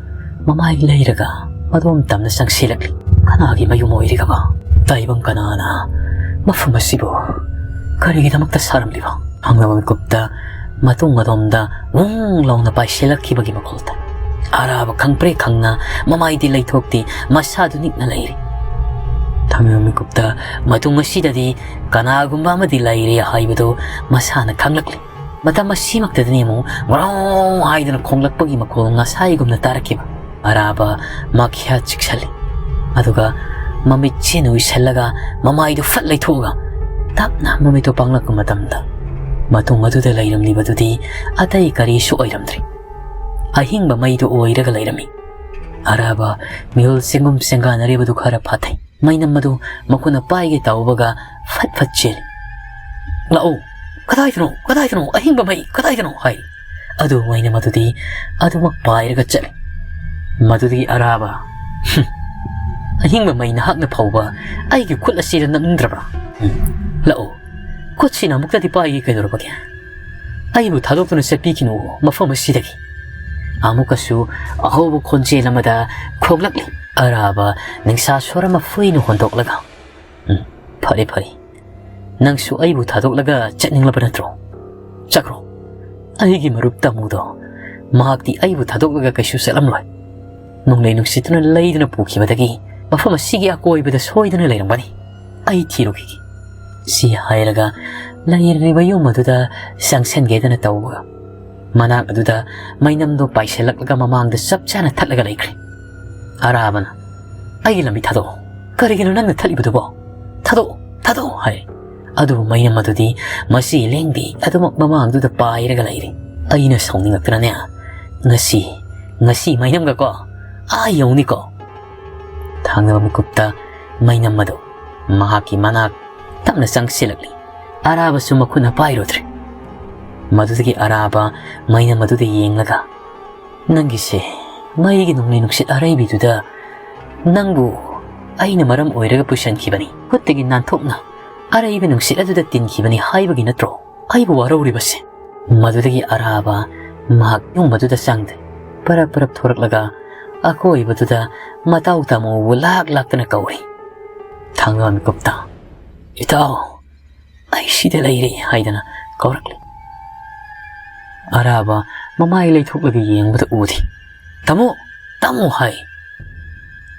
ꯃꯃꯥꯏ ꯂꯩꯔꯒ ꯃꯗꯣꯝ ꯇꯝꯅ ꯆꯪꯁꯤꯜꯂꯛꯂꯤ꯫ ꯀꯅꯥꯒꯤ ꯃꯌꯨꯝ ꯑꯣꯏꯔꯤꯒꯕ? ꯇꯥꯏꯕꯪ ꯀꯅꯥꯅ ꯃꯐꯝ ꯑꯁꯤꯕꯨ ꯀꯔꯤꯒꯤꯗꯃꯛꯇ ꯁꯥꯔꯝꯂꯤꯕ? ꯊꯪꯅꯕ ꯃꯤꯀꯨꯞꯇ ꯃꯇꯨꯡ ꯑꯗꯣꯝꯗ ꯋꯨꯡ ꯂꯥꯎꯅ ꯄꯥꯏꯁꯤꯜꯂꯛꯈꯤꯕꯒꯤ ꯃꯈꯣꯜ ꯇꯥꯏ꯫ ꯑꯔꯥꯕ ꯈꯪꯄ꯭ꯔꯦꯛ ꯈꯪꯅ ꯃꯃꯥꯏꯗꯤ ꯂꯩꯊꯣꯛꯇꯦ, ꯃꯁꯥꯗꯨ ꯅꯤꯛꯅ ꯂꯩꯔꯤ꯫ ꯊꯪꯅꯕ ꯃꯤꯀꯨꯞꯇ ꯃꯇꯨꯡ ꯑꯁꯤꯗꯗꯤ ꯀꯅꯥꯒꯨꯝꯕ ꯑꯃꯗꯤ ꯂꯩꯔꯦ ꯍꯥꯏꯕꯗꯨ ꯃꯁꯥꯅ ꯈꯪꯂꯛꯂꯤ꯫ ꯃꯇꯝ ꯑꯁꯤꯃꯛꯇꯗꯅꯤ ꯑꯃꯨꯛ ꯉ꯭ꯔꯣꯡ ꯍꯥꯏꯗꯅ ꯈꯣꯡꯂꯛꯄꯒꯤ ꯃꯈꯣꯜ ꯉꯁꯥꯏꯒꯨꯝꯅ ꯇꯥꯔꯛꯈꯤꯕ꯫ ꯑꯔꯥꯕ ꯃꯈ꯭ꯌꯥ ꯆꯤꯛꯁꯜꯂꯤ꯫ ꯑꯗꯨꯒ ꯃꯃꯤꯠ ꯆꯦꯅ ꯎꯏꯁꯜꯂꯒ ꯃꯃꯥꯏꯗꯨ ꯐꯠ ꯂꯩꯊꯣꯛꯑꯒ ꯇꯞꯅ ꯃꯃꯤꯠꯇꯨ ꯄꯥꯡꯂꯛꯄ ꯃꯇꯝꯗ, ꯃꯇꯨꯡ ꯑꯗꯨꯗ ꯂꯩꯔꯝꯂꯤꯕꯗꯨꯗꯤ ꯑꯇꯩ ꯀꯔꯤꯁꯨ ꯑꯣꯏꯔꯝꯗ꯭ꯔꯤ꯫ ꯑꯍꯤꯡꯕ ꯃꯩꯗꯨ ꯑꯣꯏꯔꯒ ꯂꯩꯔꯝꯃꯤ꯫ ꯑꯔꯥꯕ ꯃꯤꯍꯨꯜ ꯆꯦꯡꯒꯨꯝ ꯆꯦꯡꯒꯥꯟꯅꯔꯤꯕꯗꯨ ꯈꯔ ꯐꯥꯊꯩ꯫ ꯃꯩꯅꯝ ꯑꯗꯨ ꯃꯈꯨꯠꯅ ꯄꯥꯏꯒꯦ ꯇꯧꯕꯒ ꯐꯠ ꯐꯠ ꯆꯦꯜꯂꯤ꯫ "ꯂꯥꯛꯑꯣ, ꯀꯗꯥꯏꯗꯅꯣ, ꯀꯗꯥꯏꯗꯅꯣ, ꯑꯍꯤꯡꯕ ꯃꯩ ꯀꯗꯥꯏꯗꯅꯣ?" ꯍꯥꯏ꯫ ꯑꯗꯨ ꯃꯩꯅꯝ ꯑꯗꯨꯗꯤ ꯑꯗꯨꯃꯛ ꯄꯥꯏꯔꯒ ꯆꯠꯂꯤ꯫ ꯃꯗꯨꯗꯒꯤ ꯑꯔꯥꯕ, "ꯍꯨꯝ, ꯑꯍꯤꯡꯕ ꯃꯩ ꯅꯍꯥꯛꯅ ꯐꯥꯎꯕ ꯑꯩꯒꯤ ꯈꯨꯠ ꯑꯁꯤꯗ ꯅꯝꯅꯤꯡꯗ꯭ꯔꯕ꯭ꯔꯥ? ꯎꯝ, ꯂꯥꯛꯑꯣ, ꯈꯨꯠꯁꯤꯅ ꯑꯃꯨꯛꯇꯗꯤ ꯄꯥꯏꯒꯦ ꯀꯩꯗꯧꯔꯕꯒꯦ? ꯑꯩꯕꯨ ꯊꯥꯗꯣꯛꯇꯨꯅ ꯆꯠꯄꯤꯈꯤꯅꯨ ꯃꯐꯝ ꯑꯁꯤꯗꯒꯤ꯫" ꯑꯃꯨꯛꯀꯁꯨ ꯑꯍꯧꯕ ꯈꯣꯟꯖꯦꯜ ꯑꯃꯗ ꯈꯣꯡꯂꯛꯂꯤ꯫ ꯑꯔꯥꯕ ꯅꯤꯡꯁꯥ ꯁꯣꯔ ꯑꯃ ꯐꯨꯏꯅ ꯍꯣꯟꯗꯣꯛꯂꯒ, "ꯎꯝ, ꯐꯔꯦ, ꯐꯔꯦ꯫ ꯅꯪꯁꯨ ꯑꯩꯕꯨ ꯊꯥꯗꯣꯛꯂꯒ ꯆꯠꯅꯤꯡꯂꯕ ꯅꯠꯇ꯭ꯔꯣ? ꯆꯠꯈ꯭ꯔꯣ꯫ ꯑꯩꯒꯤ ꯃꯔꯨꯞ ꯇꯥꯃꯨꯗꯣ, ꯃꯍꯥꯛꯇꯤ ꯑꯩꯕꯨ ꯊꯥꯗꯣꯛꯂꯒ ꯀꯩꯁꯨ ꯆꯠꯂꯝꯂꯣꯏ꯫ ꯅꯣꯡꯂꯩ ꯅꯨꯡꯁꯤꯠꯇꯨꯅ ꯂꯩꯗꯨꯅ ꯄꯨꯈꯤꯕꯗꯒꯤ ꯃꯐꯝ ꯑꯁꯤꯒꯤ ꯑꯀꯣꯏꯕꯗ ꯁꯣꯏꯗꯅ ꯂꯩꯔꯝꯒꯅꯤ꯫ ꯑꯩ ꯊꯤꯔꯨꯈꯤꯒꯦ꯫" ꯁꯤ ꯍꯥꯏꯔꯒ ꯂꯩꯔꯤꯕ ꯌꯨꯝ ꯑꯗꯨꯗ ꯆꯪꯁꯤꯟꯒꯦꯗꯅ ꯇꯧꯕꯒ, ꯃꯅꯥꯛ ꯑꯗꯨꯗ ꯃꯩꯅꯝꯗꯣ ꯄꯥꯏꯁꯤꯜꯂꯛꯂꯒ ꯃꯃꯥꯡꯗ ꯆꯞ ꯆꯥꯅ ꯊꯠꯂꯒ ꯂꯩꯈ꯭ꯔꯦ꯫ ꯑꯔꯥꯕꯅ, "ꯑꯩꯒꯤ ꯂꯝꯕꯤ ꯊꯥꯗꯣꯛꯑꯣ꯫ ꯀꯔꯤꯒꯤꯅꯣ ꯅꯪꯅ ꯊꯠꯂꯤꯕꯗꯨꯕꯣ? ꯊꯥꯗꯣꯛꯑꯣ, ꯊꯥꯗꯣꯛꯑꯣ!" ꯍꯥꯏ꯫ ꯑꯗꯨꯕꯨ ꯃꯩꯅꯝ ꯑꯗꯨꯗꯤ ꯃꯁꯤ ꯂꯦꯡꯗꯦ, ꯑꯗꯨꯃꯛ ꯃꯃꯥꯡꯗꯨꯗ ꯄꯥꯏꯔꯒ ꯂꯩꯔꯤ꯫ ꯑꯩꯅ ꯁꯥꯎꯅꯤꯡꯉꯛꯇꯅꯅꯦ, "ꯉꯁꯤ, ꯉꯁꯤ ꯃꯩꯅꯝꯒꯀꯣ, ꯑꯥ ꯌꯧꯅꯤꯀꯣ!" ꯊꯥꯡꯅꯕ ꯃꯤꯀꯨꯞꯇ ꯃꯩꯅꯝ ꯑꯗꯨ ꯃꯍꯥꯛꯀꯤ ꯃꯅꯥꯛ ꯇꯞꯅ ꯆꯪꯁꯤꯜꯂꯛꯂꯤ꯫ ꯑꯔꯥꯕꯁꯨ ꯃꯈꯨꯠꯅ ꯄꯥꯏꯔꯨꯗ꯭ꯔꯦ꯫ ꯃꯗꯨꯗꯒꯤ ꯑꯔꯥꯕ ꯃꯩꯅꯝ ꯑꯗꯨꯗ ꯌꯦꯡꯂꯒ, "ꯅꯪꯒꯤꯁꯦ ꯃꯩꯒꯤ ꯅꯣꯡꯂꯩ ꯅꯨꯡꯁꯤꯠ ꯑꯔꯩꯕꯤꯗꯨꯗ ꯅꯪꯕꯨ ꯑꯩꯅ ꯃꯔꯝ ꯑꯣꯏꯔꯒ ꯄꯨꯁꯤꯟꯈꯤꯕꯅꯤ, ꯈꯨꯠꯇꯒꯤ ꯅꯥꯟꯊꯣꯛꯅ ꯑꯔꯩꯕ ꯅꯨꯡꯁꯤꯠ ꯑꯗꯨꯗ ꯇꯤꯟꯈꯤꯕꯅꯤ ꯍꯥꯏꯕꯒꯤ ꯅꯠꯇ꯭ꯔꯣ ꯑꯩꯕꯨ ꯋꯥꯔꯧꯔꯤꯕꯁꯦ?" ꯃꯗꯨꯗꯒꯤ ꯑꯔꯥꯕ ꯃꯍꯥꯛ ꯌꯨꯝ ꯑꯗꯨꯗ ꯆꯪꯗꯦ꯫ ꯄꯔꯞ ꯄꯔꯞ ꯊꯣꯔꯛꯂꯒ ꯑꯀꯣꯏꯕꯗꯨꯗ ꯃꯇꯥꯎ ꯇꯥꯃꯨꯕꯨ ꯂꯥꯛ ꯂꯥꯛꯇꯅ ꯀꯧꯔꯤ꯫ ꯊꯥꯡꯒ ꯃꯤꯀꯨꯞꯇ, "ꯏꯇꯥꯎ, ꯑꯩ ꯁꯤꯗ ꯂꯩꯔꯦ" ꯍꯥꯏꯗꯅ ꯀꯧꯔꯛꯂꯤ꯫ ꯑꯔꯥꯕ ꯃꯃꯥꯏ ꯂꯩꯊꯣꯛꯂꯒ ꯌꯦꯡꯕꯗ ꯎꯗꯦ꯫ "ꯇꯥꯃꯣ, ꯇꯥꯃꯣ" ꯍꯥꯏ꯫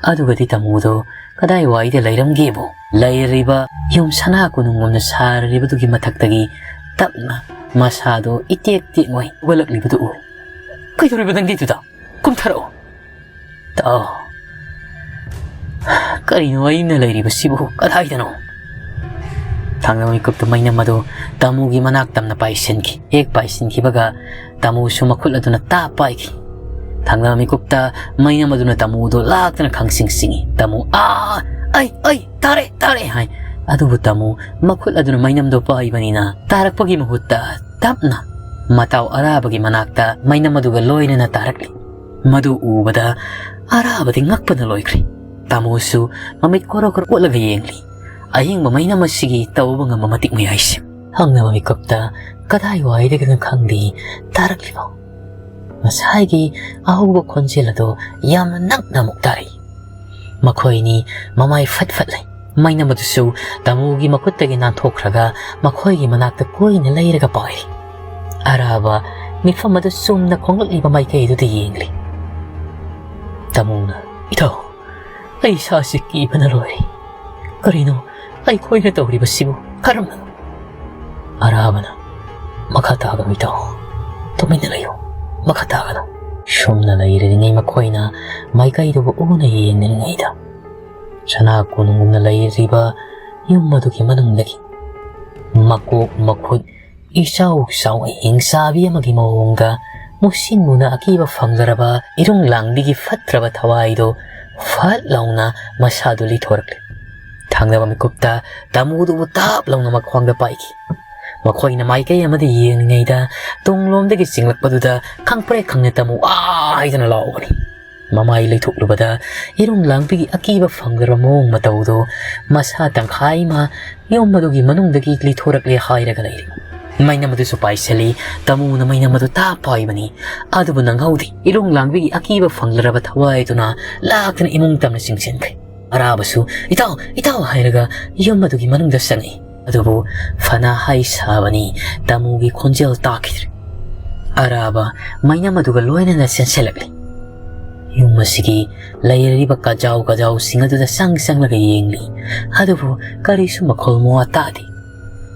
ꯑꯗꯨꯒꯗꯤ ꯇꯥꯃꯣꯗꯣ ꯀꯗꯥꯏꯋꯥꯏꯗ ꯂꯩꯔꯝꯒꯦꯕꯨ? ꯂꯩꯔꯤꯕ ꯌꯨꯝ ꯁꯅꯥ ꯀꯣꯅꯨꯡꯒꯨꯝꯅ ꯁꯥꯔꯤꯕꯗꯨꯒꯤ ꯃꯊꯛꯇꯒꯤ ꯇꯞꯅ ꯃꯁꯥꯗꯣ ꯏꯇꯦꯛ ꯇꯦꯛꯉꯣꯏ ꯍꯧꯒꯠꯂꯛꯂꯤꯕꯗꯨ ꯎꯏ꯫ "ꯀꯩꯗꯧꯔꯤꯕ ꯅꯪꯗꯤ ꯑꯗꯨꯗ? ꯀꯨꯝꯊꯔꯛꯑꯣ꯫" "ꯇꯥꯎ, "ꯀꯔꯤꯅꯣ ꯑꯩꯅ ꯂꯩꯔꯤꯕꯁꯤꯕꯨ? ꯀꯗꯥꯏꯗꯅꯣ?" ꯊꯥꯡꯗꯕ ꯃꯤꯀꯨꯞꯇ ꯃꯩꯅꯝ ꯑꯗꯨ ꯇꯥꯃꯨꯒꯤ ꯃꯅꯥꯛ ꯇꯝꯅ ꯄꯥꯏꯁꯤꯟꯈꯤ꯫ ꯍꯦꯛ ꯄꯥꯏꯁꯤꯟꯈꯤꯕꯒ ꯇꯥꯃꯨꯁꯨ ꯃꯈꯨꯠ ꯑꯗꯨꯅ ꯇꯥꯞ ꯄꯥꯏꯈꯤ꯫ ꯊꯥꯡꯗꯕ ꯃꯤꯀꯨꯞꯇ ꯃꯩꯅꯝ ꯑꯗꯨꯅ ꯇꯥꯃꯨꯗꯨ ꯂꯥꯛꯇꯅ ꯈꯪꯁꯤꯡ ꯁꯤꯡꯏ꯫ ꯇꯥꯃꯨ, "ꯑꯥ! ꯑꯩ, ꯑꯩ, ꯇꯥꯔꯦ, ꯇꯥꯔꯦ!" ꯍꯥꯏ꯫ ꯑꯗꯨꯕꯨ ꯇꯥꯃꯨ ꯃꯈꯨꯠ ꯑꯗꯨꯅ ꯃꯩꯅꯝꯗꯨ ꯄꯥꯏꯕꯅꯤꯅ ꯇꯥꯔꯛꯄꯒꯤ ꯃꯍꯨꯠꯇ ꯇꯞꯅ ꯃꯇꯥꯎ ꯑꯔꯥꯕꯒꯤ ꯃꯅꯥꯛꯇ ꯃꯩꯅꯝ ꯑꯗꯨꯒ ꯂꯣꯏꯅꯅ ꯇꯥꯔꯛꯂꯤ꯫ ꯃꯗꯨ ꯎꯕꯗ ꯑꯔꯥꯕꯗꯤ ꯉꯛꯄꯅ ꯂꯣꯏꯈ꯭ꯔꯦ꯫ ꯇꯥꯃꯨꯁꯨ ꯃꯃꯤꯠ ꯀꯣꯔꯣ ꯀꯣꯔꯣ ꯑꯣꯠꯂꯒ ꯌꯦꯡꯂꯤ꯫ ꯑꯍꯤꯡꯕ ꯃꯩꯅꯝ ꯑꯁꯤꯒꯤ ꯇꯧꯕ ꯉꯝꯕ ꯃꯇꯤꯛ ꯃꯌꯥꯏꯁꯦ꯫ ꯍꯪꯅꯕ ꯃꯤꯀꯨꯞꯇ ꯀꯗꯥꯏꯋꯥꯏꯗꯒꯤꯅꯣ ꯈꯪꯗꯦ ꯇꯥꯔꯛꯂꯤꯕ ꯉꯁꯥꯏꯒꯤ ꯑꯍꯧꯕ ꯈꯣꯟꯖꯦꯜ ꯑꯗꯨ ꯌꯥꯝꯅ ꯅꯛꯅ ꯑꯃꯨꯛ ꯇꯥꯔꯛꯏ꯫ ꯃꯈꯣꯏꯅꯤ ꯃꯃꯥꯏ ꯐꯠ ꯐꯠ ꯂꯩ꯫ ꯃꯩꯅꯝ ꯑꯗꯨꯁꯨ ꯇꯥꯃꯨꯒꯤ ꯃꯈꯨꯠꯇꯒꯤ ꯅꯥꯟꯊꯣꯛꯈ꯭ꯔꯒ ꯃꯈꯣꯏꯒꯤ ꯃꯅꯥꯛꯇ ꯀꯣꯏꯅ ꯂꯩꯔꯒ ꯄꯥꯏꯔꯤ꯫ ꯑꯔꯥꯕ ꯃꯤꯐꯝ ꯑꯗꯨ ꯆꯨꯝꯅ ꯈꯣꯡꯂꯛꯂꯤꯕ ꯃꯥꯏꯀꯩ ꯑꯗꯨꯗ ꯌꯦꯡꯂꯤ꯫ ꯇꯥꯃꯨꯅ, "ꯏꯇꯥꯎ, ꯑꯩ ꯏꯁꯥꯁꯤ ꯀꯤꯕꯅ ꯂꯣꯏꯔꯦ꯫ ꯀꯔꯤꯅꯣ ꯑꯩꯈꯣꯏꯅ ꯇꯧꯔꯤꯕꯁꯤꯕꯨ? ꯀꯔꯝꯅꯅꯣ?" ꯑꯔꯥꯕꯅ, "ꯃꯈꯥ ꯇꯥꯒꯅꯨ ꯏꯇꯥꯎ, ꯇꯨꯃꯤꯟꯅ ꯂꯩꯌꯨ, ꯃꯈꯥ ꯇꯥꯒꯅꯨ꯫" ꯁꯨꯝꯅ ꯂꯩꯔꯤꯉꯩ ꯃꯈꯣꯏꯅ ꯃꯥꯏꯀꯩꯗꯨꯕꯨ ꯎꯅ ꯌꯦꯡꯂꯤꯉꯩꯗ ꯁꯅꯥ ꯀꯣꯅꯨꯡꯒꯨꯝꯅ ꯂꯩꯔꯤꯕ ꯌꯨꯝ ꯑꯗꯨꯒꯤ ꯃꯅꯨꯡꯗꯒꯤ ꯃꯀꯣꯛ ꯃꯈꯨꯠ ꯏꯆꯥꯎ ꯆꯥꯎꯅ ꯍꯤꯡꯆꯥꯕꯤ ꯑꯃꯒꯤ ꯃꯑꯣꯡꯗ ꯃꯨꯁꯤꯟ ꯃꯨꯅ ꯑꯀꯤꯕ ꯐꯪꯂꯔꯕ ꯏꯔꯨꯡ ꯂꯥꯡꯕꯤꯒꯤ ꯐꯠꯇ꯭ꯔꯕ ꯊꯋꯥꯏꯗꯨ ꯐꯠ ꯂꯥꯎꯅ ꯃꯁꯥꯗꯨ ꯂꯤꯊꯣꯔꯛꯂꯦ꯫ ꯊꯥꯡꯗꯕ ꯃꯤꯀꯨꯞꯇ ꯇꯥꯃꯨꯗꯨꯕꯨ ꯇꯥꯞ ꯂꯥꯎꯅ ꯃꯈ꯭ꯋꯥꯡꯗ ꯄꯥꯏꯈꯤ꯫ ꯃꯈꯣꯏꯅ ꯃꯥꯏꯀꯩ ꯑꯃꯗ ꯌꯦꯡꯂꯤꯉꯩꯗ ꯇꯨꯡꯂꯣꯝꯗꯒꯤ ꯆꯤꯡꯂꯛꯄꯗꯨꯗ ꯈꯪꯄ꯭ꯔꯦꯛ ꯈꯪꯅ ꯇꯥꯃꯨ "ꯑꯥ!" ꯍꯥꯏꯗꯅ ꯂꯥꯎꯕꯅꯤ꯫ ꯃꯃꯥꯏ ꯂꯩꯊꯣꯛꯂꯨꯕꯗ ꯏꯔꯨꯡ ꯂꯥꯡꯕꯤꯒꯤ ꯑꯀꯤꯕ ꯐꯪꯗ꯭ꯔꯕ ꯃꯑꯣꯡ ꯃꯇꯧꯗꯨ ꯃꯁꯥ ꯇꯪꯈꯥꯏ ꯑꯃ ꯌꯨꯝ ꯑꯗꯨꯒꯤ ꯃꯅꯨꯡꯗꯒꯤ ꯂꯤꯊꯣꯔꯛꯂꯦ ꯍꯥꯏꯔꯒ ꯂꯩꯔꯤ꯫ ꯃꯩꯅꯝ ꯑꯗꯨꯁꯨ ꯄꯥꯏꯁꯤꯜꯂꯤ꯫ ꯇꯥꯃꯨꯅ ꯃꯩꯅꯝ ꯑꯗꯨ ꯇꯥꯞ ꯄꯥꯏꯕꯅꯤ꯫ ꯑꯗꯨꯕꯨ ꯅꯪꯍꯧꯗꯦ꯫ ꯏꯔꯨꯡ ꯂꯥꯡꯕꯤꯒꯤ ꯑꯀꯤꯕ ꯐꯪꯂꯔꯕ ꯊꯋꯥꯏꯗꯨꯅ ꯂꯥꯛꯇꯨꯅ ꯏꯃꯨꯡ ꯇꯝꯅ ꯆꯤꯡꯁꯤꯟꯈ꯭ꯔꯦ꯫ ꯑꯔꯥꯕꯁꯨ "ꯏꯇꯥꯎ, ꯏꯇꯥꯎ" ꯍꯥꯏꯔꯒ ꯌꯨꯝ ꯑꯗꯨꯒꯤ ꯃꯅꯨꯡꯗ ꯆꯪꯉꯛꯏ꯫ ꯑꯗꯨꯕꯨ ꯐꯅ ꯍꯥꯏ ꯁꯥꯕꯅꯤ, ꯇꯥꯃꯨꯒꯤ ꯈꯣꯟꯖꯦꯜ ꯇꯥꯈꯤꯗ꯭ꯔꯦ꯫ ꯑꯔꯥꯕ ꯃꯩꯅꯝ ꯑꯗꯨꯒ ꯂꯣꯏꯅꯅ ꯆꯦꯟꯁꯤꯜꯂꯛꯂꯤ꯫ ꯌꯨꯝ ꯑꯁꯤꯒꯤ ꯂꯩꯔꯤꯕ ꯀꯥꯖꯥꯎ ꯀꯥꯖꯥꯎꯁꯤꯡ ꯑꯗꯨꯗ ꯆꯪ ꯆꯪꯂꯒ ꯌꯦꯡꯂꯤ꯫ ꯑꯗꯨꯕꯨ ꯀꯔꯤꯁꯨ ꯃꯈꯣꯜ ꯃꯋꯥ ꯇꯥꯗꯦ꯫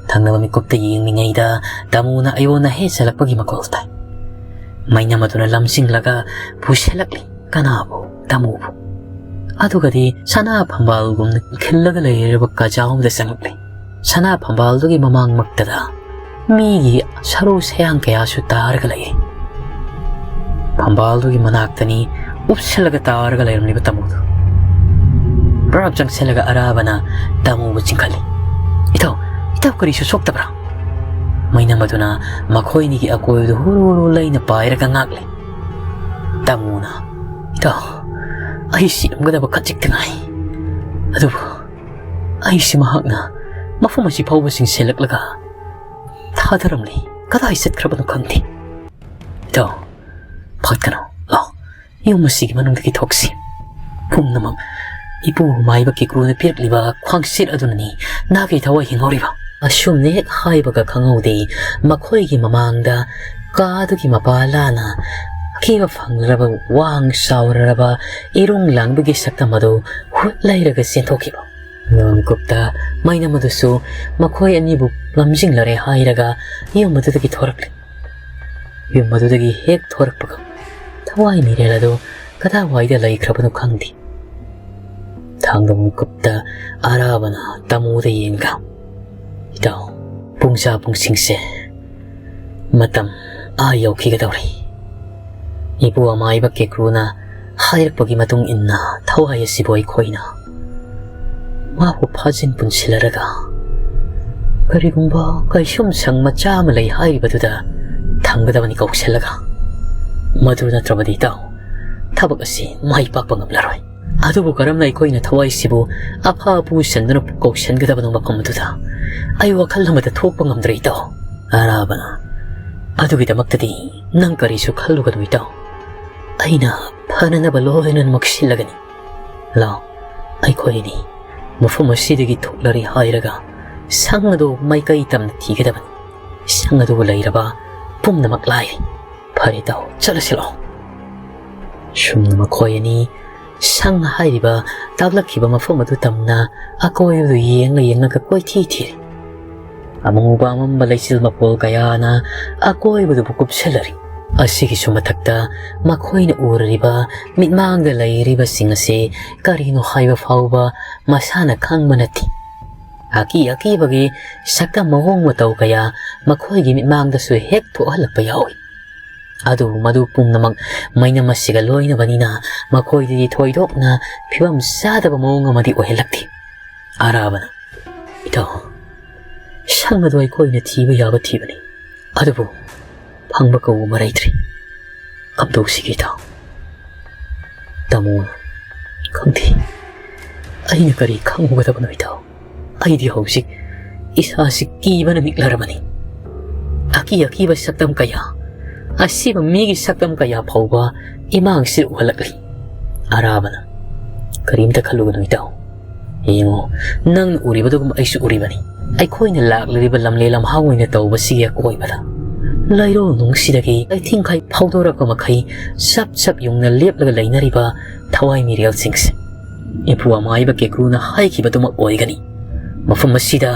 ꯊꯪꯅꯕ ꯃꯤꯀꯨꯞꯇ ꯌꯦꯡꯂꯤꯉꯩꯗ ꯇꯥꯃꯨꯅ ꯑꯌꯣꯟꯅ ꯍꯦ ꯆꯜꯂꯛꯄꯒꯤ ꯃꯈꯣꯜ ꯇꯥꯏ꯫ ꯃꯩꯅꯝ ꯑꯗꯨꯅ ꯂꯝꯖꯤꯡꯂꯒ ꯄꯨꯁꯤꯜꯂꯛꯂꯤ꯫ ꯀꯅꯥꯕꯨ? ꯇꯥꯃꯨꯕꯨ꯫ ꯑꯗꯨꯒꯗꯤ ꯁꯅꯥ ꯐꯝꯕꯥꯜꯒꯨꯝꯅ ꯈꯤꯜꯂꯒ ꯂꯩꯔꯤꯕ ꯀꯥꯖꯥꯎ ꯑꯃꯗ ꯆꯪꯂꯛꯂꯦ꯫ ꯁꯅꯥ ꯐꯝꯕꯥꯜꯗꯨꯒꯤ ꯃꯃꯥꯡꯃꯛꯇꯗ ꯃꯤꯒꯤ ꯁꯔꯨ ꯁꯌꯥꯡ ꯀꯌꯥꯁꯨ ꯇꯥꯔꯒ ꯂꯩꯔꯤ꯫ ꯐꯝꯕꯥꯜꯗꯨꯒꯤ ꯃꯅꯥꯛꯇꯅꯤ ꯎꯞꯁꯤꯜꯂꯒ ꯇꯥꯔꯒ ꯂꯩꯔꯝꯂꯤꯕ ꯇꯥꯃꯣꯗꯨ꯫ ꯄ꯭ꯔꯞ ꯆꯪꯁꯤꯜꯂꯒ ꯑꯔꯥꯕꯅ ꯇꯥꯃꯣꯕꯨ ꯆꯤꯡꯈꯠꯂꯤ꯫ "ꯏꯇꯥꯎ, ꯏꯇꯥꯎ ꯀꯔꯤꯁꯨ ꯁꯣꯛꯇꯕ꯭ꯔꯥ?" ꯃꯩꯅꯝ ꯑꯗꯨꯅ ꯃꯈꯣꯏꯅꯤꯒꯤ ꯑꯀꯣꯏꯕꯗꯨ ꯍꯨꯔꯨ ꯍꯨꯔꯨ ꯂꯩꯅ ꯄꯥꯏꯔꯒ ꯉꯥꯛꯂꯤ꯫ ꯇꯥꯃꯣꯅ, "ꯏꯇꯥꯎ, ꯑꯩ ꯁꯤꯔꯝꯒꯗꯕ ꯈꯖꯤꯛꯇ ꯉꯥꯏ꯫ ꯑꯗꯨꯕꯨ ꯑꯩꯁꯤ ꯃꯍꯥꯛꯅ ꯃꯐꯝ ꯑꯁꯤ ꯐꯥꯎꯕ ꯆꯤꯡꯁꯤꯜꯂꯛꯂꯒ ꯊꯥꯗꯔꯝꯂꯤ꯫ ꯀꯗꯥꯏ ꯆꯠꯈ꯭ꯔꯕꯅꯣ ꯈꯪꯗꯦ꯫ ꯏꯇꯥꯎ, ꯐꯠꯀꯅꯨ꯫ ꯂꯥꯎ, ꯌꯨꯝ ꯑꯁꯤꯒꯤ ꯃꯅꯨꯡꯗꯒꯤ ꯊꯣꯛꯁꯤ꯫ ꯄꯨꯝꯅꯃꯛ ꯏꯄꯨ ꯃꯥꯏꯕ ꯀꯦꯀ꯭ꯔꯨꯅ ꯄꯤꯔꯛꯂꯤꯕ ꯈ꯭ꯋꯥꯡꯆꯦꯠ ꯑꯗꯨꯅꯅꯤ ꯅꯍꯥꯛꯀꯤ ꯊꯋꯥꯏ ꯍꯤꯡꯍꯧꯔꯤꯕ꯫" ꯑꯁꯨꯝꯅ ꯍꯦꯛ ꯍꯥꯏꯕꯒ ꯈꯪꯍꯧꯗꯦ, ꯃꯈꯣꯏꯒꯤ ꯃꯃꯥꯡꯗ ꯀꯥꯗꯨꯒꯤ ꯃꯄꯥ ꯂꯥꯅ ꯑꯀꯤꯕ ꯐꯪꯂꯔꯕ ꯋꯥꯡ ꯆꯥꯎꯔꯔꯕ ꯏꯔꯨꯡ ꯂꯥꯡꯕꯒꯤ ꯁꯛꯇꯝ ꯑꯗꯨ ꯍꯨꯠ ꯂꯩꯔꯒ ꯆꯦꯟꯊꯣꯛꯈꯤꯕ꯫ ꯃꯤꯀꯨꯞꯇ ꯃꯩꯅꯝ ꯑꯗꯨꯁꯨ ꯃꯈꯣꯏ ꯑꯅꯤꯕꯨ ꯂꯝꯖꯤꯡꯂꯔꯦ ꯍꯥꯏꯔꯒ ꯌꯨꯝ ꯑꯗꯨꯗꯒꯤ ꯊꯣꯔꯛꯂꯤ꯫ ꯌꯨꯝ ꯑꯗꯨꯗꯒꯤ ꯍꯦꯛ ꯊꯣꯔꯛꯄꯒ ꯊꯋꯥꯏ ꯃꯤꯔꯦꯜ ꯑꯗꯨ ꯀꯗꯥꯏꯋꯥꯏꯗ ꯂꯩꯈ꯭ꯔꯕꯅꯣ ꯈꯪꯗꯦ꯫ ꯊꯥꯡꯗ ꯃꯤꯀꯨꯞꯇ ꯑꯔꯥꯕꯅ ꯇꯥꯃꯣꯗ ꯌꯦꯡꯂꯒ, "ꯏꯇꯥꯎ, ꯄꯨꯡꯖꯥ ꯄꯨꯡꯁꯤꯡꯁꯦ ꯃꯇꯝ ꯑꯥ ꯌꯧꯈꯤꯒꯗꯧꯔꯦ꯫ ꯏꯄꯨ ꯑꯃꯥꯏꯕ ꯀꯦꯀ꯭ꯔꯨꯅ ꯍꯥꯏꯔꯛꯄꯒꯤ ꯃꯇꯨꯡ ꯏꯟꯅ ꯊꯋꯥꯏ ꯑꯁꯤꯕꯨ ꯑꯩꯈꯣꯏꯅ ꯃꯥꯕꯨ ꯐꯥꯖꯤꯟ ꯄꯨꯟꯁꯤꯜꯂꯔꯒ ꯀꯔꯤꯒꯨꯝꯕ ꯀꯩꯁꯨꯝꯁꯪ ꯃꯆꯥ ꯑꯃ ꯂꯩ ꯍꯥꯏꯔꯤꯕꯗꯨꯗ ꯊꯝꯒꯗꯕꯅꯤ ꯀꯧꯁꯤꯜꯂꯒ꯫ ꯃꯗꯨ ꯅꯠꯇ꯭ꯔꯕꯗꯤ ꯏꯇꯥꯎ, ꯊꯕꯛ ꯑꯁꯤ ꯃꯥꯏ ꯄꯥꯛꯄ ꯉꯝꯂꯔꯣꯏ꯫ ꯑꯗꯨꯕꯨ ꯀꯔꯝꯅ ꯑꯩꯈꯣꯏꯅ ꯊꯋꯥꯏꯁꯤꯕꯨ ꯑꯐ ꯑꯄꯨ ꯁꯟꯗꯨꯅ ꯀꯧꯁꯤꯟꯒꯗꯕꯅꯣ ꯃꯐꯝ ꯑꯗꯨꯗ? ꯑꯩ ꯋꯥꯈꯜ ꯑꯃꯗ ꯊꯣꯛꯄ ꯉꯝꯗ꯭ꯔꯦ ꯏꯇꯥꯎ꯫" ꯑꯔꯥꯕꯅ, "ꯑꯗꯨꯒꯤꯗꯃꯛꯇꯗꯤ ꯅꯪ ꯀꯔꯤꯁꯨ ꯈꯜꯂꯨꯒꯅꯨ ꯏꯇꯥꯎ꯫ ꯑꯩꯅ ꯐꯅꯅꯕ ꯂꯣꯏꯅꯃꯛ ꯁꯤꯜꯂꯒꯅꯤ꯫ ꯂꯥꯎ, ꯑꯩꯈꯣꯏ ꯑꯅꯤ ꯃꯐꯝ ꯑꯁꯤꯗꯒꯤ ꯊꯣꯛꯂꯔꯦ ꯍꯥꯏꯔꯒ ꯁꯪ ꯑꯗꯨ ꯃꯥꯏꯀꯩ ꯇꯝꯅ ꯊꯤꯒꯗꯕꯅꯤ꯫ ꯁꯪ ꯑꯗꯨꯕꯨ ꯂꯩꯔꯕ ꯄꯨꯝꯅꯃꯛ ꯂꯥꯏꯔꯤ꯫ ꯐꯔꯦ ꯏꯇꯥꯎ, ꯆꯠꯂꯁꯤ ꯂꯥꯎ꯫" ꯁꯨꯝꯅ ꯃꯈꯣꯏ ꯑꯅꯤ ꯁꯪ ꯍꯥꯏꯔꯤꯕ ꯇꯥꯛꯂꯛꯈꯤꯕ ꯃꯐꯝ ꯑꯗꯨ ꯇꯝꯅ ꯑꯀꯣꯏꯕꯗꯨ ꯌꯦꯡꯂ ꯌꯦꯡꯂꯒ ꯀꯣꯏꯊꯤ ꯊꯤꯔꯤ꯫ ꯑꯃꯨꯕ ꯑꯃꯝꯕ ꯂꯩꯆꯤꯜ ꯃꯄꯣꯜ ꯀꯌꯥꯅ ꯑꯀꯣꯏꯕꯗꯨꯕꯨ ꯀꯨꯞꯁꯤꯜꯂꯔꯤ꯫ ꯑꯁꯤꯒꯤꯁꯨ ꯃꯊꯛꯇ ꯃꯈꯣꯏꯅ ꯎꯔꯤꯕ, ꯃꯤꯠꯃꯥꯡꯗ ꯂꯩꯔꯤꯕꯁꯤꯡ ꯑꯁꯤ ꯀꯔꯤꯅꯣ ꯍꯥꯏꯕ ꯐꯥꯎꯕ ꯃꯁꯥꯅ ꯈꯪꯕ ꯅꯠꯇꯦ꯫ ꯑꯀꯤ ꯑꯀꯤꯕꯒꯤ ꯁꯛꯇꯝ ꯃꯑꯣꯡ ꯃꯇꯧ ꯀꯌꯥ ꯃꯈꯣꯏꯒꯤ ꯃꯤꯠꯃꯥꯡꯗꯁꯨ ꯍꯦꯛ ꯊꯣꯛꯍꯜꯂꯛꯄ ꯌꯥꯎꯏ꯫ ꯑꯗꯨꯕꯨ ꯃꯗꯨ ꯄꯨꯝꯅꯃꯛ ꯃꯩꯅꯝ ꯑꯁꯤꯒ ꯂꯣꯏꯅꯕꯅꯤꯅ ꯃꯈꯣꯏꯗꯗꯤ ꯊꯣꯏꯗꯣꯛꯅ ꯐꯤꯕꯝ ꯆꯥꯗꯕ ꯃꯑꯣꯡ ꯑꯃꯗꯤ ꯑꯣꯏꯍꯜꯂꯛꯇꯦ꯫ ꯑꯔꯥꯕꯅ, "ꯏꯇꯥꯎ, ꯁꯪ ꯑꯗꯨ ꯑꯩꯈꯣꯏꯅ ꯊꯤꯕ ꯌꯥꯕ ꯊꯤꯕꯅꯤ, ꯑꯗꯨꯕꯨ ꯐꯪꯕ ꯀꯧꯕ ꯑꯃ ꯂꯩꯇ꯭ꯔꯤ꯫ ꯀꯝꯗꯧꯁꯤꯒꯦ ꯏꯇꯥꯎ?" ꯇꯥꯃꯣꯅ, "ꯈꯪꯗꯦ, ꯑꯩꯅ ꯀꯔꯤ ꯈꯪꯉꯨꯒꯗꯕꯅꯣ ꯏꯇꯥꯎ? ꯑꯩꯗꯤ ꯍꯧꯖꯤꯛ ꯏꯁꯥꯁꯤ ꯀꯤꯕꯅ ꯅꯤꯛꯂꯔꯕꯅꯤ꯫ ꯑꯀꯤ ꯑꯀꯤꯕ ꯁꯛꯇꯝ ꯀꯌꯥ, ꯑꯁꯤꯕ ꯃꯤꯒꯤ ꯁꯛꯇꯝ ꯀꯌꯥ ꯐꯥꯎꯕ ꯏꯃꯥꯡꯁꯤꯗ ꯎꯍꯜꯂꯛꯂꯤ꯫" ꯑꯔꯥꯕꯅ, "ꯀꯔꯤꯝꯇ ꯈꯜꯂꯨꯒꯅꯨ ꯏꯇꯥꯎ꯫ ꯌꯦꯡꯉꯣ, ꯅꯪꯅ ꯎꯔꯤꯕꯗꯨꯒꯨꯝꯕ ꯑꯩꯁꯨ ꯎꯔꯤꯕꯅꯤ꯫ ꯑꯩꯈꯣꯏꯅ ꯂꯥꯛꯂꯤꯕ ꯂꯝꯂꯦꯟ ꯂꯝꯍꯥꯡ ꯑꯣꯏꯅ ꯇꯧꯕꯁꯤꯒꯤ ꯑꯀꯣꯏꯕꯗ ꯂꯩꯔꯣꯜ ꯅꯨꯡꯁꯤꯗꯒꯤ ꯂꯩꯊꯤꯡꯈꯥꯏ ꯐꯥꯎꯗꯣꯔꯛꯄ ꯃꯈꯩ ꯆꯞ ꯆꯞ ꯌꯨꯡꯅ ꯂꯦꯞꯂꯒ ꯂꯩꯅꯔꯤꯕ ꯊꯋꯥꯏ ꯃꯤꯔꯦꯜꯁꯤꯡꯁꯦ, ꯏꯄꯨ ꯑꯃꯥꯏꯕ ꯀꯦꯀ꯭ꯔꯨꯅ ꯍꯥꯏꯈꯤꯕꯗꯨꯃꯛ ꯑꯣꯏꯒꯅꯤ꯫ ꯃꯐꯝ ꯑꯁꯤꯗ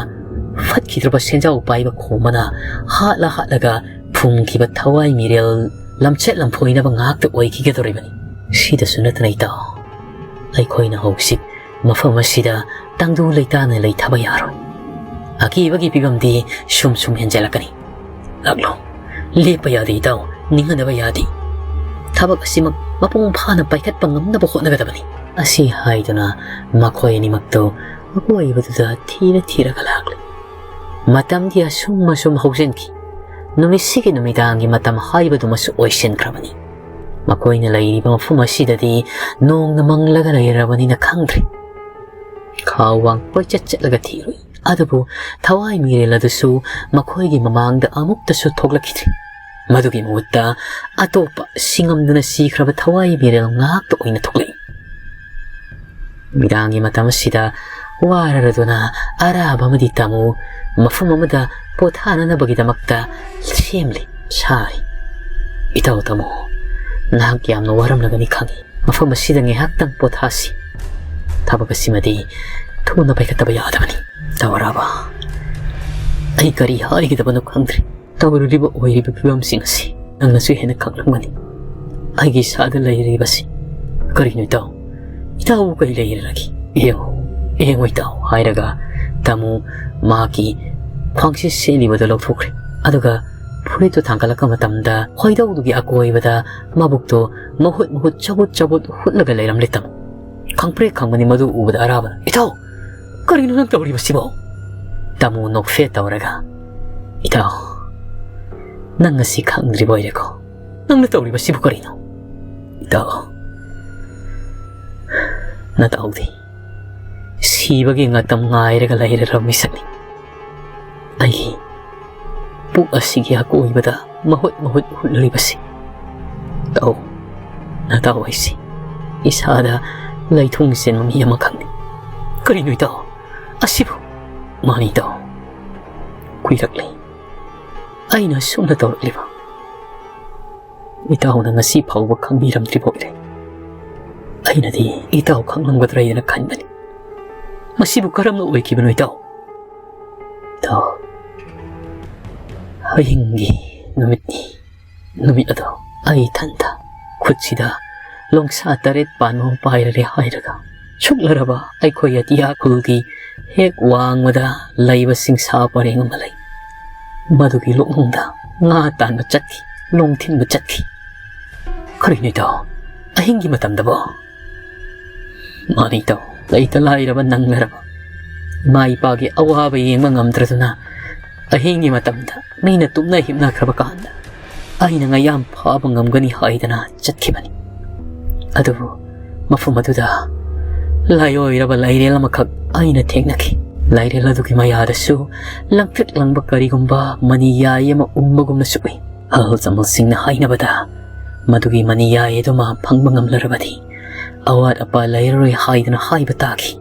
ꯐꯠꯈꯤꯗ꯭ꯔꯕ ꯁꯦꯟꯖꯥꯎ ꯄꯥꯏꯕ ꯈꯣꯝꯕꯅ ꯍꯥꯠꯂ ꯍꯥꯠꯂꯒ ꯐꯨꯝꯈꯤꯕ ꯊꯋꯥꯏ ꯃꯤꯔꯦꯜ ꯂꯝꯆꯠ ꯂꯝꯐꯣꯏꯅꯕ ꯉꯥꯛꯇ ꯑꯣꯏꯈꯤꯒꯗꯧꯔꯤꯕꯅꯤ꯫ ꯁꯤꯗꯁꯨ ꯅꯠꯇꯅ ꯏꯇꯥꯎ, ꯑꯩꯈꯣꯏꯅ ꯍꯧꯖꯤꯛ ꯃꯐꯝ ꯑꯁꯤꯗ ꯇꯪꯗꯨ ꯂꯩꯇꯥꯅ ꯂꯩꯊꯕ ꯌꯥꯔꯣꯏ꯫ ꯑꯀꯤꯕꯒꯤ ꯐꯤꯕꯝꯗꯤ ꯁꯨꯝ ꯁꯨꯝ ꯍꯦꯟꯖꯜꯂꯛꯀꯅꯤ꯫ ꯂꯥꯛꯂꯣ, ꯂꯦꯞꯄ ꯌꯥꯗꯦ ꯏꯇꯥꯎ, ꯅꯤꯡꯍꯟꯅꯕ ꯌꯥꯗꯦ꯫ ꯊꯕꯛ ꯑꯁꯤꯃꯛ ꯃꯄꯨꯡ ꯐꯥꯅ ꯄꯥꯏꯈꯠꯄ ꯉꯝꯅꯕ ꯍꯣꯠꯅꯒꯗꯕꯅꯤ꯫" ꯑꯁꯤ ꯍꯥꯏꯗꯨꯅ ꯃꯈꯣꯏ ꯑꯅꯤꯃꯛꯇꯨ ꯑꯀꯣꯏꯕꯗꯨꯗ ꯊꯤꯔ ꯊꯤꯔꯒ ꯂꯥꯛꯂꯤ꯫ ꯃꯇꯝꯗꯤ ꯑꯁꯨꯝ ꯑꯁꯨꯝ ꯍꯧꯖꯤꯟꯈꯤ꯫ ꯅꯨꯃꯤꯠꯁꯤꯒꯤ ꯅꯨꯃꯤꯗꯥꯡꯒꯤ ꯃꯇꯝ ꯍꯥꯏꯕꯗꯨꯃꯁꯨ ꯑꯣꯏꯁꯤꯟꯈ꯭ꯔꯕꯅꯤ꯫ ꯃꯈꯣꯏꯅ ꯂꯩꯔꯤꯕ ꯃꯐꯝ ꯑꯁꯤꯗꯗꯤ ꯅꯣꯡꯅ ꯃꯪꯂꯒ ꯂꯩꯔꯕꯅꯤꯅ ꯈꯪꯗ꯭ꯔꯦ꯫ ꯈꯥꯎꯋꯥꯡ ꯀꯣꯏꯆꯠ ꯆꯠꯂꯒ ꯊꯤꯔꯨꯏ꯫ ꯑꯗꯨꯕꯨ ꯊꯋꯥꯏ ꯃꯤꯔꯦꯜ ꯑꯗꯨꯁꯨ ꯃꯈꯣꯏꯒꯤ ꯃꯃꯥꯡꯗ ꯑꯃꯨꯛꯇꯁꯨ ꯊꯣꯛꯂꯛꯈꯤꯗ꯭ꯔꯦ꯫ ꯃꯗꯨꯒꯤ ꯃꯍꯨꯠꯇ ꯑꯇꯣꯞꯄ ꯁꯤꯡꯉꯝꯗꯅ ꯁꯤꯈ꯭ꯔꯕ ꯊꯋꯥꯏ ꯃꯤꯔꯦꯜ ꯉꯥꯛꯇ ꯑꯣꯏꯅ ꯊꯣꯛꯂꯛꯏ꯫ ꯅꯨꯃꯤꯗꯥꯡꯒꯤ ꯃꯇꯝ ꯑꯁꯤꯗ ꯋꯥꯔꯔꯗꯨꯅ ꯑꯔꯥꯕ ꯑꯃꯗꯤ ꯇꯥꯃꯨ ꯃꯐꯝ ꯑꯃꯗ ꯄꯣꯊꯥꯅꯅꯕꯒꯤꯗꯃꯛꯇ ꯁꯦꯝꯂꯤ, ꯁꯥꯔꯤ꯫ "ꯏꯇꯥꯎ ꯇꯥꯃꯨ, ꯅꯍꯥꯛ ꯌꯥꯝꯅ ꯋꯥꯔꯝꯂꯒꯅꯤ ꯈꯪꯏ꯫ ꯃꯐꯝ ꯑꯁꯤꯗ ꯉꯥꯏꯍꯥꯛꯇꯪ ꯄꯣꯊꯥꯁꯤ꯫ ꯊꯕꯛ ꯑꯁꯤꯃꯗꯤ ꯊꯨꯅ ꯄꯥꯏꯈꯠꯇꯕ ꯌꯥꯗꯕꯅꯤ꯫" ꯇꯥꯎ ꯑꯔꯥꯕ, ꯑꯩ ꯀꯔꯤ ꯍꯥꯏꯒꯗꯕꯅꯣ ꯈꯪꯗ꯭ꯔꯦ꯫ ꯇꯧꯔꯤꯕ ꯑꯣꯏꯔꯤꯕ ꯐꯤꯕꯝꯁꯤꯡ ꯑꯁꯤ ꯅꯪꯅꯁꯨ ꯍꯦꯟꯅ ꯈꯪꯂꯝꯒꯅꯤ ꯑꯩꯒꯤ ꯏꯁꯥꯗ ꯂꯩꯔꯤꯕꯁꯤ꯫ "ꯀꯔꯤꯅꯣ ꯏꯇꯥꯎ? ꯏꯇꯥꯎꯕꯨ ꯀꯔꯤ ꯂꯩꯔꯒꯦ? ꯌꯦꯡꯉꯨ, ꯌꯦꯡꯉꯨ ꯏꯇꯥꯎ" ꯍꯥꯏꯔꯒ ꯇꯥꯃꯣ ꯃꯍꯥꯛꯀꯤ ꯈ꯭ꯋꯥꯡꯁꯤ ꯁꯦꯠꯂꯤꯕꯗꯨ ꯂꯧꯊꯣꯛꯈ꯭ꯔꯦ꯫ ꯑꯗꯨꯒ ꯐꯨꯔꯤꯠꯇꯨ ꯊꯥꯡꯒꯠꯂꯛꯄ ꯃꯇꯝꯗ ꯈꯣꯏꯗꯧꯗꯨꯒꯤ ꯑꯀꯣꯏꯕꯗ ꯃꯕꯨꯛꯇꯣ ꯃꯍꯨꯠ ꯃꯍꯨꯠ ꯆꯕꯨꯠ ꯆꯕꯨꯠ ꯍꯨꯠꯂꯒ ꯂꯩꯔꯝꯂꯦ ꯇꯥꯃꯣ꯫ ꯈꯪꯄ꯭ꯔꯦꯛ ꯈꯪꯕꯅꯤ ꯃꯗꯨ ꯎꯕꯗ ꯑꯔꯥꯕꯅ꯫ "ꯏꯇꯥꯎ, ꯀꯔꯤꯅꯣ ꯅꯪ ꯇꯧꯔꯤꯕꯁꯤꯕꯣ?" ꯇꯥꯃꯣ ꯅꯣꯛꯐꯦꯠ ꯇꯧꯔꯒ, "ꯏꯇꯥꯎ, ꯅꯪ ꯉꯁꯤ ꯈꯪꯗ꯭ꯔꯤꯕ ꯑꯣꯏꯔꯦꯀꯣ? ꯅꯪꯅ ꯇꯧꯔꯤꯕꯁꯤꯕꯨ ꯀꯔꯤꯅꯣ?" "ꯏꯇꯥꯎ, ꯅꯇꯥꯎꯗꯤ ꯁꯤꯕꯒꯤ ꯃꯇꯝ ꯉꯥꯏꯔꯒ ꯂꯩꯔꯔꯕ ꯃꯤꯁꯛꯅꯤ꯫ ꯑꯩꯒꯤ ꯄꯨꯛ ꯑꯁꯤꯒꯤ ꯑꯀꯣꯏꯕꯗ ꯃꯍꯨꯠ ꯃꯍꯨꯠ ꯍꯨꯠꯂꯤꯕꯁꯤ꯫ ꯇꯥꯎ, ꯅꯇꯥꯎ ꯑꯩꯁꯤ ꯏꯁꯥꯗ ꯂꯩꯊꯨꯡ ꯆꯦꯟꯕ ꯃꯤ ꯑꯃꯈꯛꯅꯤ꯫" "ꯀꯔꯤꯅꯣ ꯏꯇꯥꯎ? ꯑꯁꯤꯕꯨ?" "ꯃꯥꯅꯤ ꯏꯇꯥꯎ, ꯀꯨꯏꯔꯛꯂꯦ ꯑꯩꯅ ꯑꯁꯨꯝꯅ ꯇꯧꯔꯛꯂꯤꯕ꯫ ꯏꯇꯥꯎꯅ ꯉꯁꯤ ꯐꯥꯎꯕ ꯈꯪꯕꯤꯔꯝꯗ꯭ꯔꯤꯕ ꯑꯣꯏꯔꯦ꯫ ꯑꯩꯅꯗꯤ ꯏꯇꯥꯎ ꯈꯪꯂꯝꯒꯗ꯭ꯔꯥ ꯍꯥꯏꯅ ꯈꯟꯕꯅꯤ꯫ ꯃꯁꯤꯕꯨ ꯀꯔꯝꯅ ꯑꯣꯏꯈꯤꯕꯅꯣ ꯏꯇꯥꯎ?" "ꯏꯇꯥꯎ, ꯍꯌꯦꯡꯒꯤ ꯅꯨꯃꯤꯠꯅꯤ꯫ ꯅꯨꯃꯤꯠ ꯑꯗꯣ ꯑꯩ ꯏꯊꯟꯇ ꯈꯨꯠꯁꯤꯗ ꯂꯣꯡꯁꯥ ꯇꯔꯦꯠ ꯄꯥꯟꯕ ꯑꯃ ꯄꯥꯏꯔꯔꯦ ꯍꯥꯏꯔꯒ ꯁꯨꯛꯂꯔꯕ ꯑꯩꯈꯣꯏ ꯑꯇꯤꯌꯥ ꯈꯨꯜꯒꯤ ꯍꯦꯛ ꯋꯥꯡꯃꯗ ꯂꯩꯕ ꯆꯤꯡꯁꯥ ꯄꯔꯦꯡ ꯑꯃ ꯂꯩ꯫ ꯃꯗꯨꯒꯤ ꯂꯣꯛꯅꯨꯡꯗ ꯉꯥ ꯇꯥꯟꯕ ꯆꯠꯈꯤ, ꯂꯣꯡ ꯊꯤꯟꯕ ꯆꯠꯈꯤ꯫" "ꯀꯔꯤꯅꯣ ꯏꯇꯥꯎ, ꯑꯍꯤꯡꯒꯤ ꯃꯇꯝꯗꯕꯣ?" "ꯃꯥꯅꯤ ꯏꯇꯥꯎ, ꯂꯩꯇ ꯂꯥꯏꯔꯕ ꯅꯪꯅꯔꯕ ꯏꯃꯥ ꯏꯄꯥꯒꯤ ꯑꯋꯥꯕ ꯌꯦꯡꯕ ꯉꯝꯗ꯭ꯔꯗꯨꯅ ꯑꯍꯤꯡꯒꯤ ꯃꯇꯝꯗ ꯃꯤꯅ ꯇꯨꯝꯅ ꯍꯤꯞꯅꯈ꯭ꯔꯕ ꯀꯥꯟꯗ ꯑꯩꯅ ꯉꯥꯌꯥꯝ ꯐꯥꯕ ꯉꯝꯒꯅꯤ ꯍꯥꯏꯗꯅ ꯆꯠꯈꯤꯕꯅꯤ꯫ ꯑꯗꯨꯕꯨ ꯃꯐꯝ ꯑꯗꯨꯗ ꯂꯥꯏꯑꯣꯏꯔꯕ ꯂꯥꯏꯔꯦꯜ ꯑꯃꯈꯛ ꯑꯩꯅ ꯊꯦꯡꯅꯈꯤ꯫ ꯂꯥꯏꯔꯦꯜ ꯑꯗꯨꯒꯤ ꯃꯌꯥꯗꯁꯨ ꯂꯪꯇ꯭ꯔꯤꯛ ꯂꯪꯕ ꯀꯔꯤꯒꯨꯝꯕ ꯃꯅꯤꯌꯥꯏ ꯑꯃ ꯎꯪꯕꯒꯨꯝꯅꯁꯨ ꯎꯏ꯫ ꯑꯍꯜ ꯆꯃꯜꯁꯤꯡꯅ ꯍꯥꯏꯅꯕꯗ ꯃꯗꯨꯒꯤ ꯃꯅꯤꯌꯥꯏ ꯑꯗꯨꯃ ꯐꯪꯕ ꯉꯝꯂꯔꯕꯗꯤ ꯑꯋꯥꯠ ꯑꯄꯥ ꯂꯩꯔꯔꯣꯏ ꯍꯥꯏꯗꯅ ꯍꯥꯏꯕ ꯇꯥꯈꯤ꯫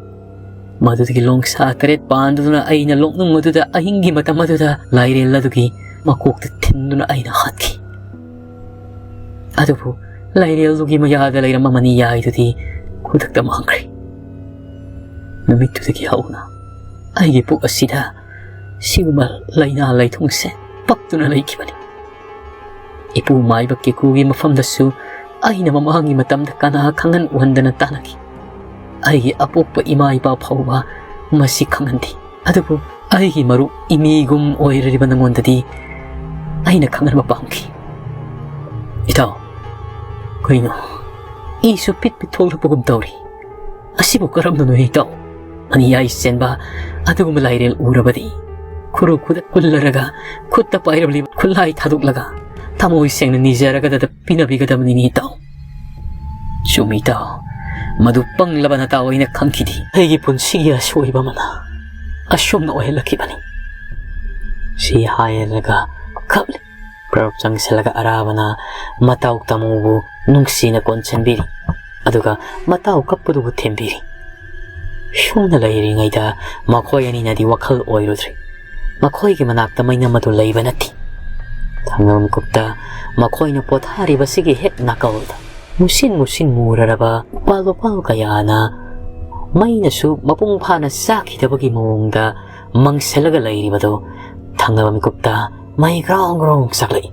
ꯃꯗꯨꯗꯒꯤ ꯂꯣꯡꯁꯥ ꯇꯔꯦꯠ ꯄꯥꯟꯗꯨꯅ ꯑꯩꯅ ꯂꯣꯛꯅꯨꯡ ꯑꯗꯨꯗ ꯑꯍꯤꯡꯒꯤ ꯃꯇꯝ ꯑꯗꯨꯗ ꯂꯥꯏꯔꯦꯜ ꯑꯗꯨꯒꯤ ꯃꯀꯣꯛꯇ ꯊꯤꯟꯗꯨꯅ ꯑꯩꯅ ꯍꯥꯠꯈꯤ꯫ ꯑꯗꯨꯕꯨ ꯂꯥꯏꯔꯦꯜꯗꯨꯒꯤ ꯃꯌꯥꯗ ꯂꯩꯔꯝꯕ ꯃꯅꯤꯌꯥꯏꯗꯨꯗꯤ ꯈꯨꯗꯛꯇ ꯃꯥꯡꯈ꯭ꯔꯦ꯫ ꯅꯨꯃꯤꯠꯇꯨꯗꯒꯤ ꯍꯧꯅ ꯑꯩꯒꯤ ꯄꯨꯛ ꯑꯁꯤꯗ ꯁꯤꯒꯨꯝꯕ ꯂꯥꯏꯅꯥ ꯂꯥꯏꯊꯨꯡꯁꯦ ꯄꯛꯇꯨꯅ ꯂꯩꯈꯤꯕꯅꯤ꯫ ꯏꯄꯨ ꯃꯥꯏꯕ ꯀꯦꯀꯨꯒꯤ ꯃꯐꯝꯗꯁꯨ ꯑꯩꯅ ꯃꯃꯥꯡꯒꯤ ꯃꯇꯝꯗ ꯀꯅꯥ ꯈꯪꯍꯟ ꯎꯍꯟꯗꯅ ꯇꯥꯟꯅꯈꯤ꯫ ꯑꯩꯒꯤ ꯑꯄꯣꯛꯄ ꯏꯃꯥ ꯏꯄꯥ ꯐꯥꯎꯕ ꯃꯁꯤ ꯈꯪꯍꯟꯗꯦ꯫ ꯑꯗꯨꯕꯨ ꯑꯩꯒꯤ ꯃꯔꯨꯞ ꯏꯃꯤꯒꯨꯝ ꯑꯣꯏꯔꯤꯕ ꯅꯉꯣꯟꯗꯗꯤ ꯑꯩꯅ ꯈꯪꯍꯟꯕ ꯄꯥꯝꯈꯤ꯫ ꯏꯇꯥꯎ, ꯀꯩꯅꯣ? ꯏꯁꯨ ꯄꯤꯠ ꯄꯤꯠ ꯊꯣꯛꯂꯛꯄꯒꯨꯝ ꯇꯧꯔꯤ꯫ ꯑꯁꯤꯕꯨ ꯀꯔꯝꯕꯅꯣ ꯏꯇꯥꯎ? ꯑꯅꯤꯌꯥꯏ ꯆꯦꯟꯕ ꯑꯗꯨꯒꯨꯝꯕ ꯂꯥꯏꯔꯦꯜ ꯎꯔꯕꯗꯤ ꯈꯨꯔꯨ ꯈꯨꯗ ꯄꯨꯜꯂꯔꯒ ꯈꯨꯠꯇ ꯄꯥꯏꯔꯕꯂꯤ ꯈꯨꯠꯂꯥꯏ ꯊꯥꯗꯣꯛꯂꯒ ꯊꯃꯣꯏ ꯁꯦꯡꯅ ꯅꯤꯖꯔꯒꯗ ꯄꯤꯅꯕꯤꯒꯗꯕꯅꯤꯅꯦ ꯏꯇꯥꯎ꯫ ꯆꯨꯝꯃꯤ ꯏꯇꯥꯎ, ꯃꯗꯨ ꯄꯪꯂꯕ ꯅꯇꯥꯎ ꯑꯩꯅ ꯈꯪꯈꯤꯗꯦ꯫ ꯑꯩꯒꯤ ꯄꯨꯟꯁꯤꯒꯤ ꯑꯁꯣꯏꯕ ꯑꯃꯅ ꯑꯁꯨꯝꯅ ꯑꯣꯏꯍꯜꯂꯛꯈꯤꯕꯅꯤ꯫ ꯁꯤ ꯍꯥꯏꯔꯒ ꯀꯞꯂꯤ꯫ ꯄ꯭ꯔꯞ ꯆꯪꯁꯤꯜꯂꯒ ꯑꯔꯥꯕꯅ ꯃꯇꯥꯎ ꯇꯥꯃꯨꯕꯨ ꯅꯨꯡꯁꯤꯅ ꯀꯣꯟꯁꯤꯟꯕꯤꯔꯤ꯫ ꯑꯗꯨꯒ ꯃꯇꯥꯎ ꯀꯞꯄꯗꯨꯕꯨ ꯊꯦꯝꯕꯤꯔꯤ꯫ ꯁꯨꯝꯅ ꯂꯩꯔꯤꯉꯩꯗ ꯃꯈꯣꯏ ꯑꯅꯤꯅꯗꯤ ꯋꯥꯈꯜ ꯑꯣꯏꯔꯨꯗ꯭ꯔꯤ꯫ ꯃꯈꯣꯏꯒꯤ ꯃꯅꯥꯛꯇ ꯃꯩꯅꯝ ꯑꯗꯨ ꯂꯩꯕ ꯅꯠꯇꯦ꯫ ꯊꯪꯅꯕ ꯃꯤꯀꯨꯞꯇ ꯃꯈꯣꯏꯅ ꯄꯣꯊꯥꯔꯤꯕꯁꯤꯒꯤ ꯍꯦꯛ ꯅꯥꯀꯜꯗ ꯃꯨꯁꯤꯟ ꯃꯨꯁꯤꯟ ꯃꯨꯔꯔꯕ ꯎꯄꯥꯜ ꯋꯥꯄꯥꯜ ꯀꯌꯥꯅ ꯃꯩꯅꯁꯨ ꯃꯄꯨꯡ ꯐꯥꯅ ꯆꯥꯛꯈꯤꯗꯕꯒꯤ ꯃꯑꯣꯡꯗ ꯃꯪꯁꯤꯜꯂꯒ ꯂꯩꯔꯤꯕꯗꯨ ꯊꯪꯅꯕ ꯃꯤꯀꯨꯞꯇ ꯃꯩ ꯒ꯭ꯔꯣꯡ ꯒ꯭ꯔꯣꯡ ꯆꯥꯛꯂꯛꯏ꯫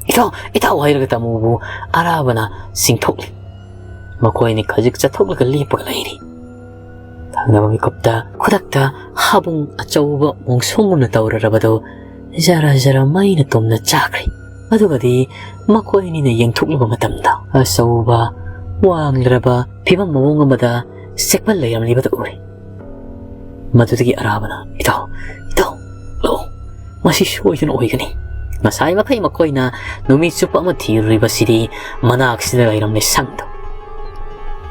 "ꯏꯇꯥꯎ, ꯏꯇꯥꯎ!" ꯍꯥꯏꯔꯒ ꯇꯥꯃꯨꯕꯨ ꯑꯔꯥꯕꯅ ꯆꯤꯡꯊꯣꯛꯂꯤ꯫ ꯃꯈꯣꯏꯅꯤ ꯈꯖꯤꯛ ꯆꯠꯊꯣꯛꯂꯒ ꯂꯦꯞꯄꯒ ꯂꯩꯔꯤ꯫ ꯊꯪꯅꯕ ꯃꯤꯀꯨꯞꯇ ꯈꯨꯗꯛꯇ ꯍꯥꯕꯨꯡ ꯑꯆꯧꯕ ꯃꯣꯡꯁꯣꯡꯒꯨꯝꯅ ꯇꯧꯔꯔꯕꯗꯨ ꯖꯔ ꯖꯔ ꯃꯩꯅ ꯇꯨꯝꯅ ꯆꯥꯈ꯭ꯔꯦ꯫ ꯑꯗꯨꯒꯗꯤ ꯃꯈꯣꯏ ꯑꯅꯤꯅ ꯌꯦꯡꯊꯣꯛꯂꯨꯕ ꯃꯇꯝꯗ ꯑꯆꯧꯕ ꯋꯥꯡꯂꯔꯕ ꯐꯤꯕꯝ ꯃꯑꯣꯡ ꯑꯃꯗ ꯆꯦꯛꯄꯜ ꯂꯩꯔꯝꯂꯤꯕꯗꯨ ꯎꯔꯦ꯫ ꯃꯗꯨꯗꯒꯤ ꯑꯔꯥꯕꯅ, "ꯏꯇꯥꯎ, ꯏꯇꯥꯎ, ꯂꯥꯛꯑꯣ, ꯃꯁꯤ ꯁꯣꯏꯗꯅ ꯑꯣꯏꯒꯅꯤ꯫ ꯉꯁꯥꯏ ꯃꯈꯩ ꯃꯈꯣꯏꯅ ꯅꯨꯃꯤꯠ ꯆꯨꯞꯄ ꯑꯃ ꯊꯤꯔꯨꯔꯤꯕꯁꯤꯗꯤ ꯃꯅꯥꯛꯁꯤꯗ ꯂꯩꯔꯝꯂꯦ ꯁꯪꯗꯣ꯫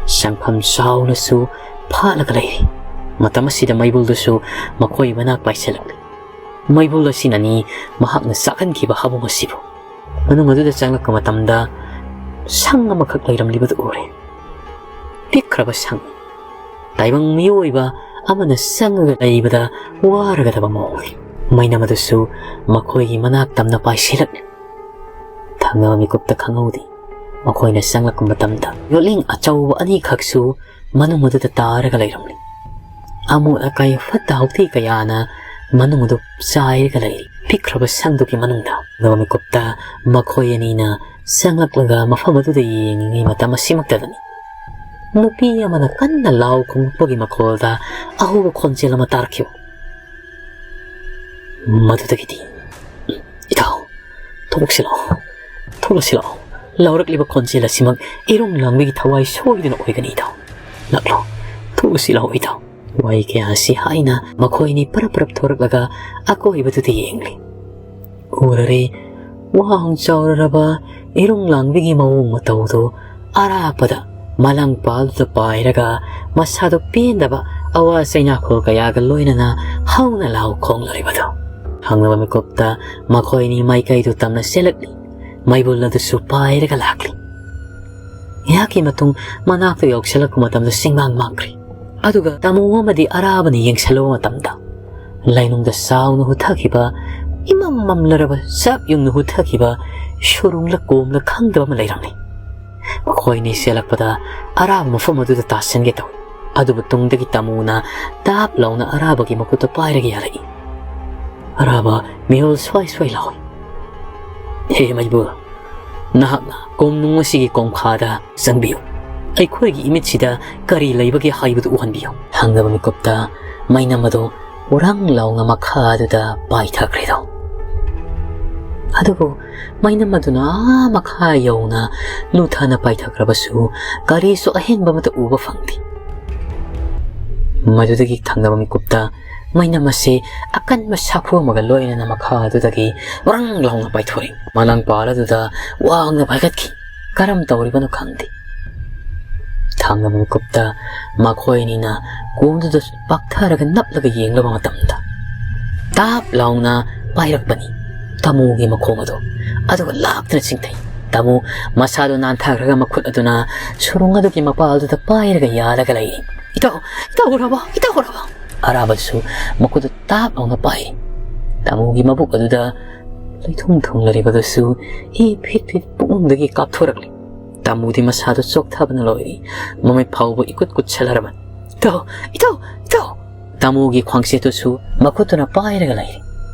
ꯁꯪꯐꯝ ꯆꯥꯎꯅꯁꯨ ꯐꯥꯠꯂꯒ ꯂꯩꯔꯤ꯫ ꯃꯇꯝ ꯑꯁꯤꯗ ꯃꯩꯕꯨꯜꯗꯨꯁꯨ ꯃꯈꯣꯏ ꯃꯅꯥꯛ ꯄꯥꯏꯁꯤꯜꯂꯛꯂꯤ꯫ ꯃꯩꯕꯨꯜ ꯑꯁꯤꯅꯅꯤ ꯃꯍꯥꯛꯅ ꯆꯥꯛꯍꯟꯈꯤꯕ ꯍꯥꯕꯨꯡ ꯑꯁꯤꯕꯨ꯫ ꯃꯅꯨꯡ ꯑꯗꯨꯗ ꯆꯪꯂꯛꯄ ꯃꯇꯝꯗ ꯁꯪ ꯑꯃꯈꯛ ꯂꯩꯔꯝꯂꯤꯕꯗꯨ ꯎꯔꯦ꯫ ꯄꯤꯛꯈ꯭ꯔꯕ ꯁꯪ꯫ ꯇꯥꯏꯕꯪ ꯃꯤꯑꯣꯏꯕ ꯑꯃꯅ ꯆꯪꯉꯒ ꯂꯩꯕꯗ ꯋꯥꯔꯒꯗꯕ ꯃꯑꯣꯡꯅꯤ꯫ ꯃꯩꯅꯝ ꯑꯗꯨꯁꯨ ꯃꯈꯣꯏꯒꯤ ꯃꯅꯥꯛ ꯇꯝꯅ ꯄꯥꯏꯁꯤꯜꯂꯛꯂꯤ꯫ ꯊꯪꯅꯕ ꯃꯤꯀꯨꯞꯇ ꯈꯪꯍꯧꯗꯦ꯫ ꯃꯈꯣꯏꯅ ꯆꯪꯂꯛꯄ ꯃꯇꯝꯗ ꯌꯣꯠꯂꯤꯡ ꯑꯆꯧꯕ ꯑꯅꯤꯈꯛꯁꯨ ꯃꯅꯨꯡ ꯑꯗꯨꯗ ꯇꯥꯔꯒ ꯂꯩꯔꯝꯂꯤ꯫ ꯑꯃꯣꯠ ꯑꯀꯥꯏ ꯐꯠꯇ ꯍꯥꯎꯊꯤ ꯀꯌꯥꯅ ꯃꯅꯨꯡ ꯑꯗꯨ ꯆꯥꯏꯔꯒ ꯂꯩꯔꯤ꯫ ꯄꯤꯛꯈ꯭ꯔꯕ ꯁꯪꯗꯨꯒꯤ ꯃꯅꯨꯡꯗ꯫ ꯅꯣꯡꯃ ꯃꯤꯀꯨꯞꯇ ꯃꯈꯣꯏ ꯑꯅꯤꯅ ꯆꯪꯂꯛꯂꯒ ꯃꯐꯝ ꯑꯗꯨꯗ ꯌꯦꯡꯂꯤꯉꯩ ꯃꯇꯝ ꯑꯁꯤꯃꯛꯇꯗꯅꯤ ꯅꯨꯄꯤ ꯑꯃꯅ ꯀꯟꯅ ꯂꯥꯎ ꯈꯣꯡꯂꯛꯄꯒꯤ ꯃꯈꯣꯜꯗ ꯑꯍꯧꯕ ꯈꯣꯟꯖꯦꯜ ꯑꯃ ꯇꯥꯔꯛꯈꯤꯕ꯫ ꯃꯗꯨꯗꯒꯤꯗꯤ, "ꯏꯇꯥꯎ, ꯊꯣꯛꯁꯤ ꯂꯥꯛꯑꯣ, ꯊꯣꯛꯂꯁꯤ ꯂꯥꯛꯑꯣ꯫ ꯂꯥꯎꯔꯛꯂꯤꯕ ꯈꯣꯟꯖꯦꯜ ꯑꯁꯤꯃꯛ ꯏꯔꯨꯝ ꯂꯥꯡꯕꯒꯤ ꯊꯋꯥꯏ ꯁꯣꯏꯗꯅ ꯑꯣꯏꯒꯅꯤ ꯏꯇꯥꯎ꯫ ꯂꯥꯛꯂꯣ, ꯊꯣꯛꯂꯁꯤ ꯂꯥꯛꯑꯣ ꯏꯇꯥꯎ"꯫ ꯋꯥꯍꯩ ꯀꯌꯥ ꯑꯁꯤ ꯍꯥꯏꯅ ꯃꯈꯣꯏ ꯑꯅꯤ ꯄꯔꯞ ꯄꯔꯞ ꯊꯣꯔꯛꯂꯒ ꯑꯀꯣꯏꯕꯗꯨꯗ ꯌꯦꯡꯂꯤ꯫ ꯎꯔꯔꯦ, ꯋꯥꯡ ꯆꯥꯎꯔꯔꯕ ꯏꯔꯨꯝ ꯂꯥꯡꯕꯒꯤ ꯃꯑꯣꯡ ꯃꯇꯧꯗꯨ ꯑꯔꯥꯞꯄꯗ ꯃꯂꯪꯄꯥꯜꯗꯨꯗ ꯄꯥꯏꯔꯒ ꯃꯁꯥꯗꯨ ꯄꯦꯟꯗꯕ ꯑꯋꯥ ꯆꯩꯅꯥꯈꯣꯜ ꯀꯌꯥꯒ ꯂꯣꯏꯅꯅ ꯍꯧꯅ ꯂꯥꯎ ꯈꯣꯡꯂꯔꯤꯕꯗꯨ꯫ ꯈꯪꯅꯕ ꯃꯤꯀꯨꯞꯇ ꯃꯈꯣꯏꯅꯤ ꯃꯥꯏꯀꯩꯗꯨ ꯇꯝꯅ ꯆꯦꯜꯂꯛꯂꯤ꯫ ꯃꯩꯕꯨꯜ ꯑꯗꯨꯁꯨ ꯄꯥꯏꯔꯒ ꯂꯥꯛꯂꯤ꯫ ꯉꯥꯏꯍꯥꯛꯀꯤ ꯃꯇꯨꯡ ꯃꯅꯥꯛꯇ ꯌꯧꯁꯤꯜꯂꯛꯄ ꯃꯇꯝꯗ ꯆꯤꯡꯃꯥꯡ ꯃꯥꯡꯈ꯭ꯔꯦ꯫ ꯑꯗꯨꯒ ꯇꯥꯃꯣ ꯑꯃꯗꯤ ꯑꯔꯥꯕꯅ ꯌꯦꯡꯁꯤꯜꯂꯨꯕ ꯃꯇꯝꯗ ꯂꯩꯅꯨꯡꯗ ꯆꯥꯎꯅ ꯍꯨꯊꯈꯤꯕ, ꯏꯃꯝ ꯃꯝꯂꯔꯕ ꯆꯞ ꯌꯨꯡꯅ ꯍꯨꯊꯈꯤꯕ ꯁꯨꯔꯨꯡꯂ ꯀꯣꯝꯂ ꯈꯪꯗꯕ ꯑꯃ ꯂꯩꯔꯝꯃꯤ꯫ ꯃꯈꯣꯏꯅꯤ ꯆꯦꯜꯂꯛꯄꯗ ꯑꯔꯥꯕ ꯃꯐꯝ ꯑꯗꯨꯗ ꯇꯥꯁꯤꯟꯒꯦ ꯇꯧꯏ꯫ ꯑꯗꯨꯕꯨ ꯇꯨꯡꯗꯒꯤ ꯇꯥꯃꯣꯅ ꯇꯥꯞ ꯂꯥꯎꯅ ꯑꯔꯥꯕꯒꯤ ꯃꯈꯨꯠꯇ ꯄꯥꯏꯔꯒ ꯌꯥꯔꯛꯏ꯫ ꯑꯔꯥꯕ ꯃꯤꯍꯨꯜ ꯁ꯭ꯋꯥꯏ ꯁ꯭ꯋꯥꯏ ꯂꯥꯎꯏ꯫ "ꯍꯦ ꯃꯩꯕꯨꯜ, ꯅꯍꯥꯛꯅ ꯀꯣꯝꯅꯨꯡ ꯑꯁꯤꯒꯤ ꯀꯣꯡꯈꯥꯗ ꯆꯪꯕꯤꯌꯨ꯫ ꯑꯩꯈꯣꯏꯒꯤ ꯏꯃꯤꯠꯁꯤꯗ ꯀꯔꯤ ꯂꯩꯕꯒꯦ ꯍꯥꯏꯕꯗꯨ ꯎꯍꯟꯕꯤꯌꯨ"꯫ ꯊꯪꯅꯕ ꯃꯤꯀꯨꯞꯇ ꯃꯩꯅꯝ ꯑꯗꯨ ꯎꯔꯪ ꯂꯥꯎꯅ ꯃꯈꯥ ꯑꯗꯨꯗ ꯄꯥꯏꯊꯈ꯭ꯔꯦꯗꯣ꯫ ꯑꯗꯨꯕꯨ ꯃꯩꯅꯝ ꯑꯗꯨꯅ ꯑꯥ ꯃꯈꯥ ꯌꯧꯅ ꯂꯨꯊꯅ ꯄꯥꯏꯊꯈ꯭ꯔꯕꯁꯨ ꯀꯔꯤꯁꯨ ꯑꯍꯦꯟꯕ ꯑꯃꯠꯇ ꯎꯕ ꯐꯪꯗꯦ꯫ ꯃꯗꯨꯗꯒꯤ ꯊꯪꯅꯕ ꯃꯤꯀꯨꯞꯇ ꯃꯩꯅꯝ ꯑꯁꯤ ꯑꯀꯟꯕ ꯁꯥꯐꯨ ꯑꯃꯒ ꯂꯣꯏꯅꯅ ꯃꯈꯥ ꯑꯗꯨꯗꯒꯤ ꯎꯔꯪ ꯂꯥꯎꯅ ꯄꯥꯏꯊꯣꯔꯛꯏ꯫ ꯃꯂꯪꯄꯥꯜ ꯑꯗꯨꯗ ꯋꯥꯡꯅ ꯄꯥꯏꯈꯠꯈꯤ꯫ ꯀꯔꯝ ꯇꯧꯔꯤꯕꯅꯣ ꯈꯪꯗꯦ꯫ ꯊꯪꯅꯕ ꯃꯤꯀꯨꯞꯇ ꯃꯈꯣꯏ ꯑꯅꯤꯅ ꯀꯣꯝꯗꯨꯗ ꯄꯥꯛꯊꯔꯒ ꯅꯞꯂꯒ ꯌꯦꯡꯂꯨꯕ ꯃꯇꯝꯗ ꯇꯥꯞ ꯂꯥꯎꯅ ꯄꯥꯏꯔꯛꯄꯅꯤ ꯇꯥꯃꯣꯒꯤ ꯃꯈꯣꯡ ꯑꯗꯨ꯫ ꯑꯗꯨꯒ ꯂꯥꯛꯇꯨꯅ ꯆꯤꯡꯊꯩ꯫ ꯇꯥꯃꯣ ꯃꯁꯥꯗꯨ ꯅꯥꯟꯊꯈ꯭ꯔꯒ ꯃꯈꯨꯠ ꯑꯗꯨꯅ ꯁꯨꯔꯨꯡ ꯑꯗꯨꯒꯤ ꯃꯄꯥꯜꯗꯨꯗ ꯄꯥꯏꯔꯒ ꯌꯥꯜꯂꯒ ꯂꯩꯔꯤ꯫ "ꯏꯇꯥꯎ, ꯏꯇꯥꯎ ꯎꯔꯕꯣ? ꯏꯇꯥꯎ ꯎꯔꯕꯣ?" ꯑꯔꯥꯕꯗꯨꯁꯨ ꯃꯈꯨꯠꯇ ꯇꯥꯞ ꯂꯥꯎꯅ ꯄꯥꯏ꯫ ꯇꯥꯃꯣꯒꯤ ꯃꯕꯨꯛ ꯑꯗꯨꯗ ꯂꯩꯊꯨꯡ ꯊꯨꯡꯂꯔꯤꯕꯗꯨꯁꯨ ꯍꯤ ꯐꯤꯠ ꯐꯤꯠ ꯄꯨꯛꯅꯨꯡꯗꯒꯤ ꯀꯥꯞꯊꯣꯔꯛꯂꯤ꯫ ꯇꯥꯃꯣꯗꯤ ꯃꯁꯥꯗꯨ ꯆꯣꯛꯊꯕꯅ ꯂꯣꯏꯔꯤ꯫ ꯃꯃꯤꯠ ꯐꯥꯎꯕ ꯏꯀꯨꯠ ꯀꯨꯠꯁꯜꯂꯔꯕꯅꯤ꯫ "ꯏꯇꯥꯎ, ꯏꯇꯥꯎ, ꯏꯇꯥꯎ!" ꯇꯥꯃꯣꯒꯤ ꯈ꯭ꯋꯥꯡꯆꯦꯠꯇꯨꯁꯨ ꯃꯈꯨꯠꯇꯨꯅ ꯄꯥꯏꯔꯒ ꯂꯩꯔꯤ꯫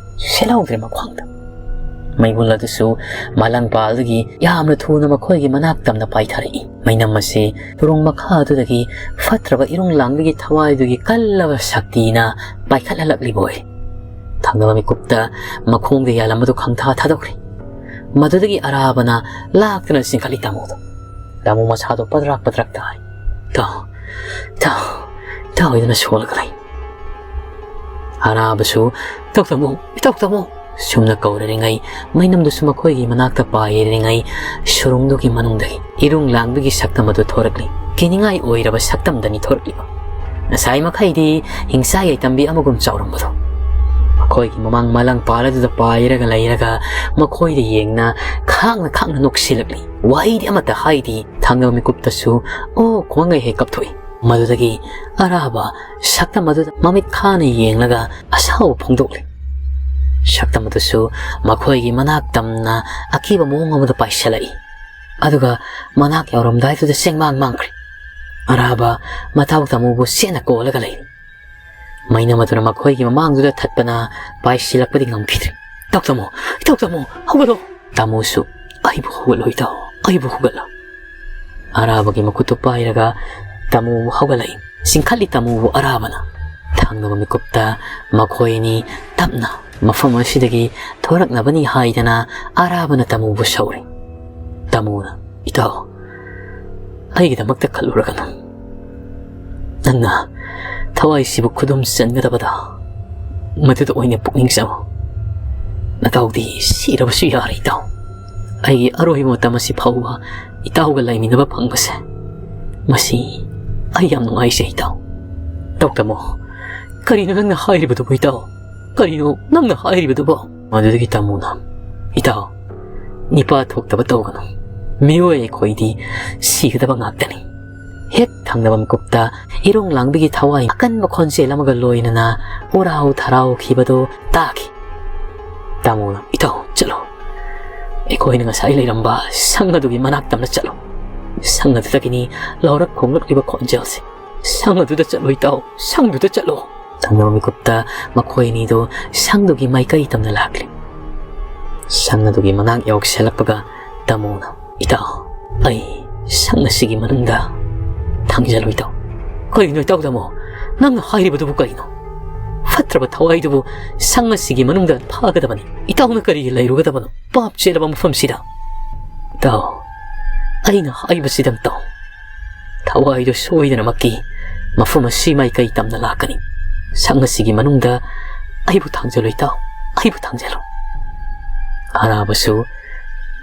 ꯁꯦꯠꯍꯧꯗ꯭ꯔꯦ ꯃꯈ꯭ꯋꯥꯡꯗ꯫ ꯃꯩꯕꯨꯜ ꯑꯗꯨꯁꯨ ꯃꯥꯂꯪꯄꯥꯜꯗꯒꯤ ꯌꯥꯝꯅ ꯊꯨꯅ ꯃꯈꯣꯏꯒꯤ ꯃꯅꯥꯛ ꯇꯝꯅ ꯄꯥꯏꯊꯔꯛꯏ꯫ ꯃꯩꯅꯝ ꯑꯁꯤ ꯇꯨꯔꯨꯡ ꯃꯈꯥ ꯑꯗꯨꯗꯒꯤ ꯐꯠꯇ꯭ꯔꯕ ꯏꯔꯨꯡ ꯂꯥꯡꯕꯒꯤ ꯊꯋꯥꯏꯗꯨꯒꯤ ꯀꯜꯂꯕ ꯁꯛꯇꯤꯅ ꯄꯥꯏꯈꯠꯍꯜꯂꯛꯂꯤꯕ ꯑꯣꯏꯔꯦ꯫ ꯊꯪꯅꯕ ꯃꯤꯀꯨꯞꯇ ꯃꯈꯣꯡꯗ ꯌꯥꯜꯂꯝꯕꯗꯨ ꯈꯪꯊꯥ ꯊꯥꯗꯣꯛꯈ꯭ꯔꯦ꯫ ꯃꯗꯨꯗꯒꯤ ꯑꯔꯥꯕꯅ ꯂꯥꯛꯇꯨꯅ ꯆꯤꯡꯈꯠꯂꯤ ꯇꯥꯃꯣꯗ꯫ ꯇꯥꯃꯣ ꯃꯁꯥꯗꯣ ꯄꯗ꯭ꯔꯥꯛ ꯄꯗ꯭ꯔꯥꯛ ꯇꯥꯔꯤ꯫ "ꯏꯇꯥꯎ, ꯏꯇꯥꯎ, ꯏꯇꯥꯎ" ꯍꯥꯏꯗꯨꯅ ꯁꯣꯜꯂꯒ ꯂꯩ꯫ ꯑꯔꯥꯕꯁꯨ "ꯏꯇꯥꯎ ꯇꯥꯃꯣ, ꯏꯇꯥꯎ ꯇꯥꯃꯣ" ꯁꯨꯝꯅ ꯀꯧꯔꯔꯤꯉꯩ, ꯃꯩꯅꯝꯗꯨꯁꯨ ꯃꯈꯣꯏꯒꯤ ꯃꯅꯥꯛꯇ ꯄꯥꯏꯔꯤꯉꯩ, ꯁꯨꯔꯨꯡꯗꯨꯒꯤ ꯃꯅꯨꯡꯗꯒꯤ ꯏꯔꯨꯡ ꯂꯥꯡꯕꯒꯤ ꯁꯛꯇꯝ ꯑꯗꯨ ꯊꯣꯔꯛꯂꯤ꯫ ꯀꯤꯅꯤꯡꯉꯥꯏ ꯑꯣꯏꯔꯕ ꯁꯛꯇꯝꯗꯅꯤ ꯊꯣꯔꯛꯂꯤꯕ꯫ ꯉꯁꯥꯏ ꯃꯈꯩꯗꯤ ꯍꯤꯡꯆꯥꯏ ꯌꯥꯏꯇꯝꯕꯤ ꯑꯃꯒꯨꯝ ꯆꯥꯎꯔꯝꯕꯗꯣ, ꯃꯈꯣꯏꯒꯤ ꯃꯃꯥꯡ ꯃꯂꯪ ꯄꯥꯜ ꯑꯗꯨꯗ ꯄꯥꯏꯔꯒ ꯂꯩꯔꯒ ꯃꯈꯣꯏꯗ ꯌꯦꯡꯅ ꯈꯥꯡꯅ ꯈꯥꯡꯅ ꯅꯣꯛꯁꯤꯜꯂꯛꯂꯤ꯫ ꯋꯥꯍꯩꯗꯤ ꯑꯃꯠꯇ ꯍꯥꯏꯗꯦ꯫ ꯊꯪꯅꯕ ꯃꯤꯀꯨꯞꯇꯁꯨ "ꯑꯣ" ꯈꯣꯡꯉꯩ ꯍꯦꯛ ꯀꯞꯊꯣꯛꯏ꯫ ꯃꯗꯨꯗꯒꯤ ꯑꯔꯥꯕ ꯁꯛꯇꯝ ꯑꯗꯨꯗ ꯃꯃꯤꯠ ꯈꯥꯅ ꯌꯦꯡꯂꯒ ꯑꯁꯥꯎꯕ ꯐꯣꯡꯗꯣꯛꯂꯤ꯫ ꯁꯛꯇꯝ ꯑꯗꯨꯁꯨ ꯃꯈꯣꯏꯒꯤ ꯃꯅꯥꯛ ꯇꯝꯅ ꯑꯀꯤꯕ ꯃꯑꯣꯡ ꯑꯃꯗ ꯄꯥꯏꯁꯤꯜꯂꯛꯏ꯫ ꯑꯗꯨꯒ ꯃꯅꯥꯛ ꯌꯧꯔꯝꯗꯥꯏꯗꯨꯗ ꯆꯦꯡꯃꯥꯡ ꯃꯥꯡꯈ꯭ꯔꯦ꯫ ꯑꯔꯥꯕ ꯃꯇꯥꯎ ꯇꯥꯃꯨꯕꯨ ꯆꯦꯠꯅ ꯀꯣꯜꯂꯒ ꯂꯩꯔꯤ꯫ ꯃꯩꯅꯝ ꯑꯗꯨꯅ ꯃꯈꯣꯏꯒꯤ ꯃꯃꯥꯡꯗꯨꯗ ꯊꯠꯄꯅ ꯄꯥꯏꯁꯤꯜꯂꯛꯄꯗꯤ ꯉꯝꯈꯤꯗ꯭ꯔꯦ꯫ "ꯏꯇꯥꯎ ꯇꯥꯃꯣ, ꯏꯇꯥꯎ ꯇꯥꯃꯣ, ꯍꯧꯒꯠꯂꯣ!" ꯇꯥꯃꯣꯁꯨ "ꯑꯩꯕꯨ ꯍꯧꯒꯠꯂꯣ ꯏꯇꯥꯎ, ꯑꯩꯕꯨ ꯍꯧꯒꯠꯂꯣ!" ꯑꯔꯥꯕꯒꯤ ꯃꯈꯨꯠꯇꯨ ꯄꯥꯏꯔꯒ ꯇꯥꯃꯣꯕꯨ ꯍꯧꯒꯠꯂꯛꯏ꯫ ꯆꯤꯡꯈꯠꯂꯤ ꯇꯥꯃꯣꯕꯨ ꯑꯔꯥꯕꯅ꯫ ꯊꯪꯅꯕ ꯃꯤꯀꯨꯞꯇ ꯃꯈꯣꯏ ꯑꯅꯤ ꯇꯞꯅ ꯃꯐꯝ ꯑꯁꯤꯗꯒꯤ ꯊꯣꯔꯛꯅꯕꯅꯤ ꯍꯥꯏꯗꯅ ꯑꯔꯥꯕꯅ ꯇꯥꯃꯣꯕꯨ ꯁꯧꯔꯤ꯫ ꯇꯥꯃꯣꯅ, "ꯏꯇꯥꯎ, ꯑꯩꯒꯤꯗꯃꯛꯇ ꯈꯜꯂꯨꯔꯒꯅꯨ꯫ ꯅꯪꯅ ꯊꯋꯥꯏꯁꯤꯕꯨ ꯈꯨꯗꯨꯝ ꯆꯟꯒꯗꯕꯗ ꯃꯗꯨꯗ ꯑꯣꯏꯅ ꯄꯨꯛꯅꯤꯡ ꯆꯪꯉꯨ꯫ ꯅꯇꯥꯎꯗꯤ ꯁꯤꯔꯕꯁꯨ ꯌꯥꯔꯦ ꯏꯇꯥꯎ꯫ ꯑꯩꯒꯤ ꯑꯔꯣꯏꯕ ꯃꯇꯝ ꯑꯁꯤ ꯐꯥꯎꯕ ꯏꯇꯥꯎꯒ ꯂꯩꯃꯤꯟꯅꯕ ꯐꯪꯕꯁꯦ, ꯃꯁꯤ ꯑꯩ ꯌꯥꯝ ꯅꯨꯡꯉꯥꯏꯖꯩ ꯏꯇꯥꯎ꯫" "ꯏꯇꯥꯎ ꯇꯥꯃꯣ, ꯀꯔꯤꯅꯣ ꯅꯪꯅ ꯍꯥꯏꯔꯤꯕꯗꯨꯕꯨ ꯏꯇꯥꯎ? ꯀꯔꯤꯅꯣ ꯅꯪꯅ ꯍꯥꯏꯔꯤꯕꯗꯨꯕꯨ?" ꯃꯗꯨꯗꯒꯤ ꯇꯥꯃꯣꯅ, "ꯏꯇꯥꯎ, ꯅꯤꯄꯥ ꯊꯣꯛꯇꯕ ꯇꯧꯒꯅꯨ꯫ ꯃꯤꯑꯣꯏ ꯑꯩꯈꯣꯏꯗꯤ ꯁꯤꯒꯗꯕ ꯉꯥꯛꯇꯅꯤ꯫" ꯍꯦꯛ ꯊꯪꯅꯕ ꯃꯤꯀꯨꯞꯇ ꯏꯔꯨꯡ ꯂꯥꯡꯕꯒꯤ ꯊꯋꯥꯏ ꯑꯀꯟꯕ ꯈꯣꯟꯖꯦꯜ ꯑꯃꯒ ꯂꯣꯏꯅꯅ ꯎꯔꯥꯎ ꯊꯔꯥꯎꯈꯤꯕꯗꯨ ꯇꯥꯈꯤ꯫ ꯇꯥꯃꯣꯅ, "ꯏꯇꯥꯎ, ꯆꯠꯂꯣ꯫ ꯑꯩꯈꯣꯏꯅ ꯉꯁꯥꯏ ꯂꯩꯔꯝꯕ ꯁꯪ ꯑꯗꯨꯒꯤ ꯃꯅꯥꯛ ꯇꯝꯅ ꯆꯠꯂꯣ꯫ ꯁꯪ ꯑꯗꯨꯗꯒꯤꯅꯤ ꯂꯥꯎꯔꯛ ꯈꯣꯡꯂꯛꯂꯤꯕ ꯈꯣꯟꯖꯦꯜꯁꯦ꯫ ꯁꯪ ꯑꯗꯨꯗ ꯆꯠꯂꯣ ꯏꯇꯥꯎ, ꯁꯪꯗꯨꯗ ꯆꯠꯂꯣ꯫" ꯊꯪꯅꯕ ꯃꯤꯀꯨꯞꯇ ꯃꯈꯣꯏ ꯑꯅꯤꯗꯨ ꯁꯪꯗꯨꯒꯤ ꯃꯥꯏꯀꯩ ꯇꯝꯅ ꯂꯥꯛꯂꯤ꯫ ꯁꯪ ꯑꯗꯨꯒꯤ ꯃꯅꯥꯛ ꯌꯧꯁꯤꯜꯂꯛꯄꯒ ꯇꯥꯃꯣꯅ, "ꯏꯇꯥꯎ, ꯑꯩ ꯁꯪ ꯑꯁꯤꯒꯤ ꯃꯅꯨꯡꯗ ꯊꯥꯡꯖꯜꯂꯨ ꯏꯇꯥꯎ꯫" "ꯀꯔꯤꯅꯣ ꯏꯇꯥꯎ ꯇꯥꯃꯣ? ꯅꯪꯅ ꯍꯥꯏꯔꯤꯕꯗꯨꯕꯨ ꯀꯔꯤꯅꯣ? ꯐꯠꯇ꯭ꯔꯕ ꯊꯋꯥꯏꯗꯨꯕꯨ ꯁꯪ ꯑꯁꯤꯒꯤ ꯃꯅꯨꯡꯗ ꯐꯥꯒꯗꯕꯅꯤ꯫ ꯏꯇꯥꯎꯅ ꯀꯔꯤꯒꯤ ꯂꯩꯔꯨꯒꯗꯕꯅꯣ ꯄꯥꯞ ꯆꯦꯜꯂꯕ ꯃꯐꯝꯁꯤꯗ?" "ꯏꯇꯥꯎ, ꯑꯩꯅ ꯍꯥꯏꯕꯁꯤꯗꯪ ꯇꯥꯎ꯫ ꯊꯋꯥꯏꯗꯨ ꯁꯣꯏꯗꯅꯃꯛꯀꯤ ꯃꯐꯝ ꯑꯁꯤ ꯃꯥꯏꯀꯩ ꯇꯝꯅ ꯂꯥꯛꯀꯅꯤ꯫ ꯁꯪ ꯑꯁꯤꯒꯤ ꯃꯅꯨꯡꯗ ꯑꯩꯕꯨ ꯊꯥꯡꯖꯜꯂꯨ ꯏꯇꯥꯎ, ꯑꯩꯕꯨ ꯊꯥꯡꯖꯜꯂꯨ꯫" ꯑꯔꯥꯕꯁꯨ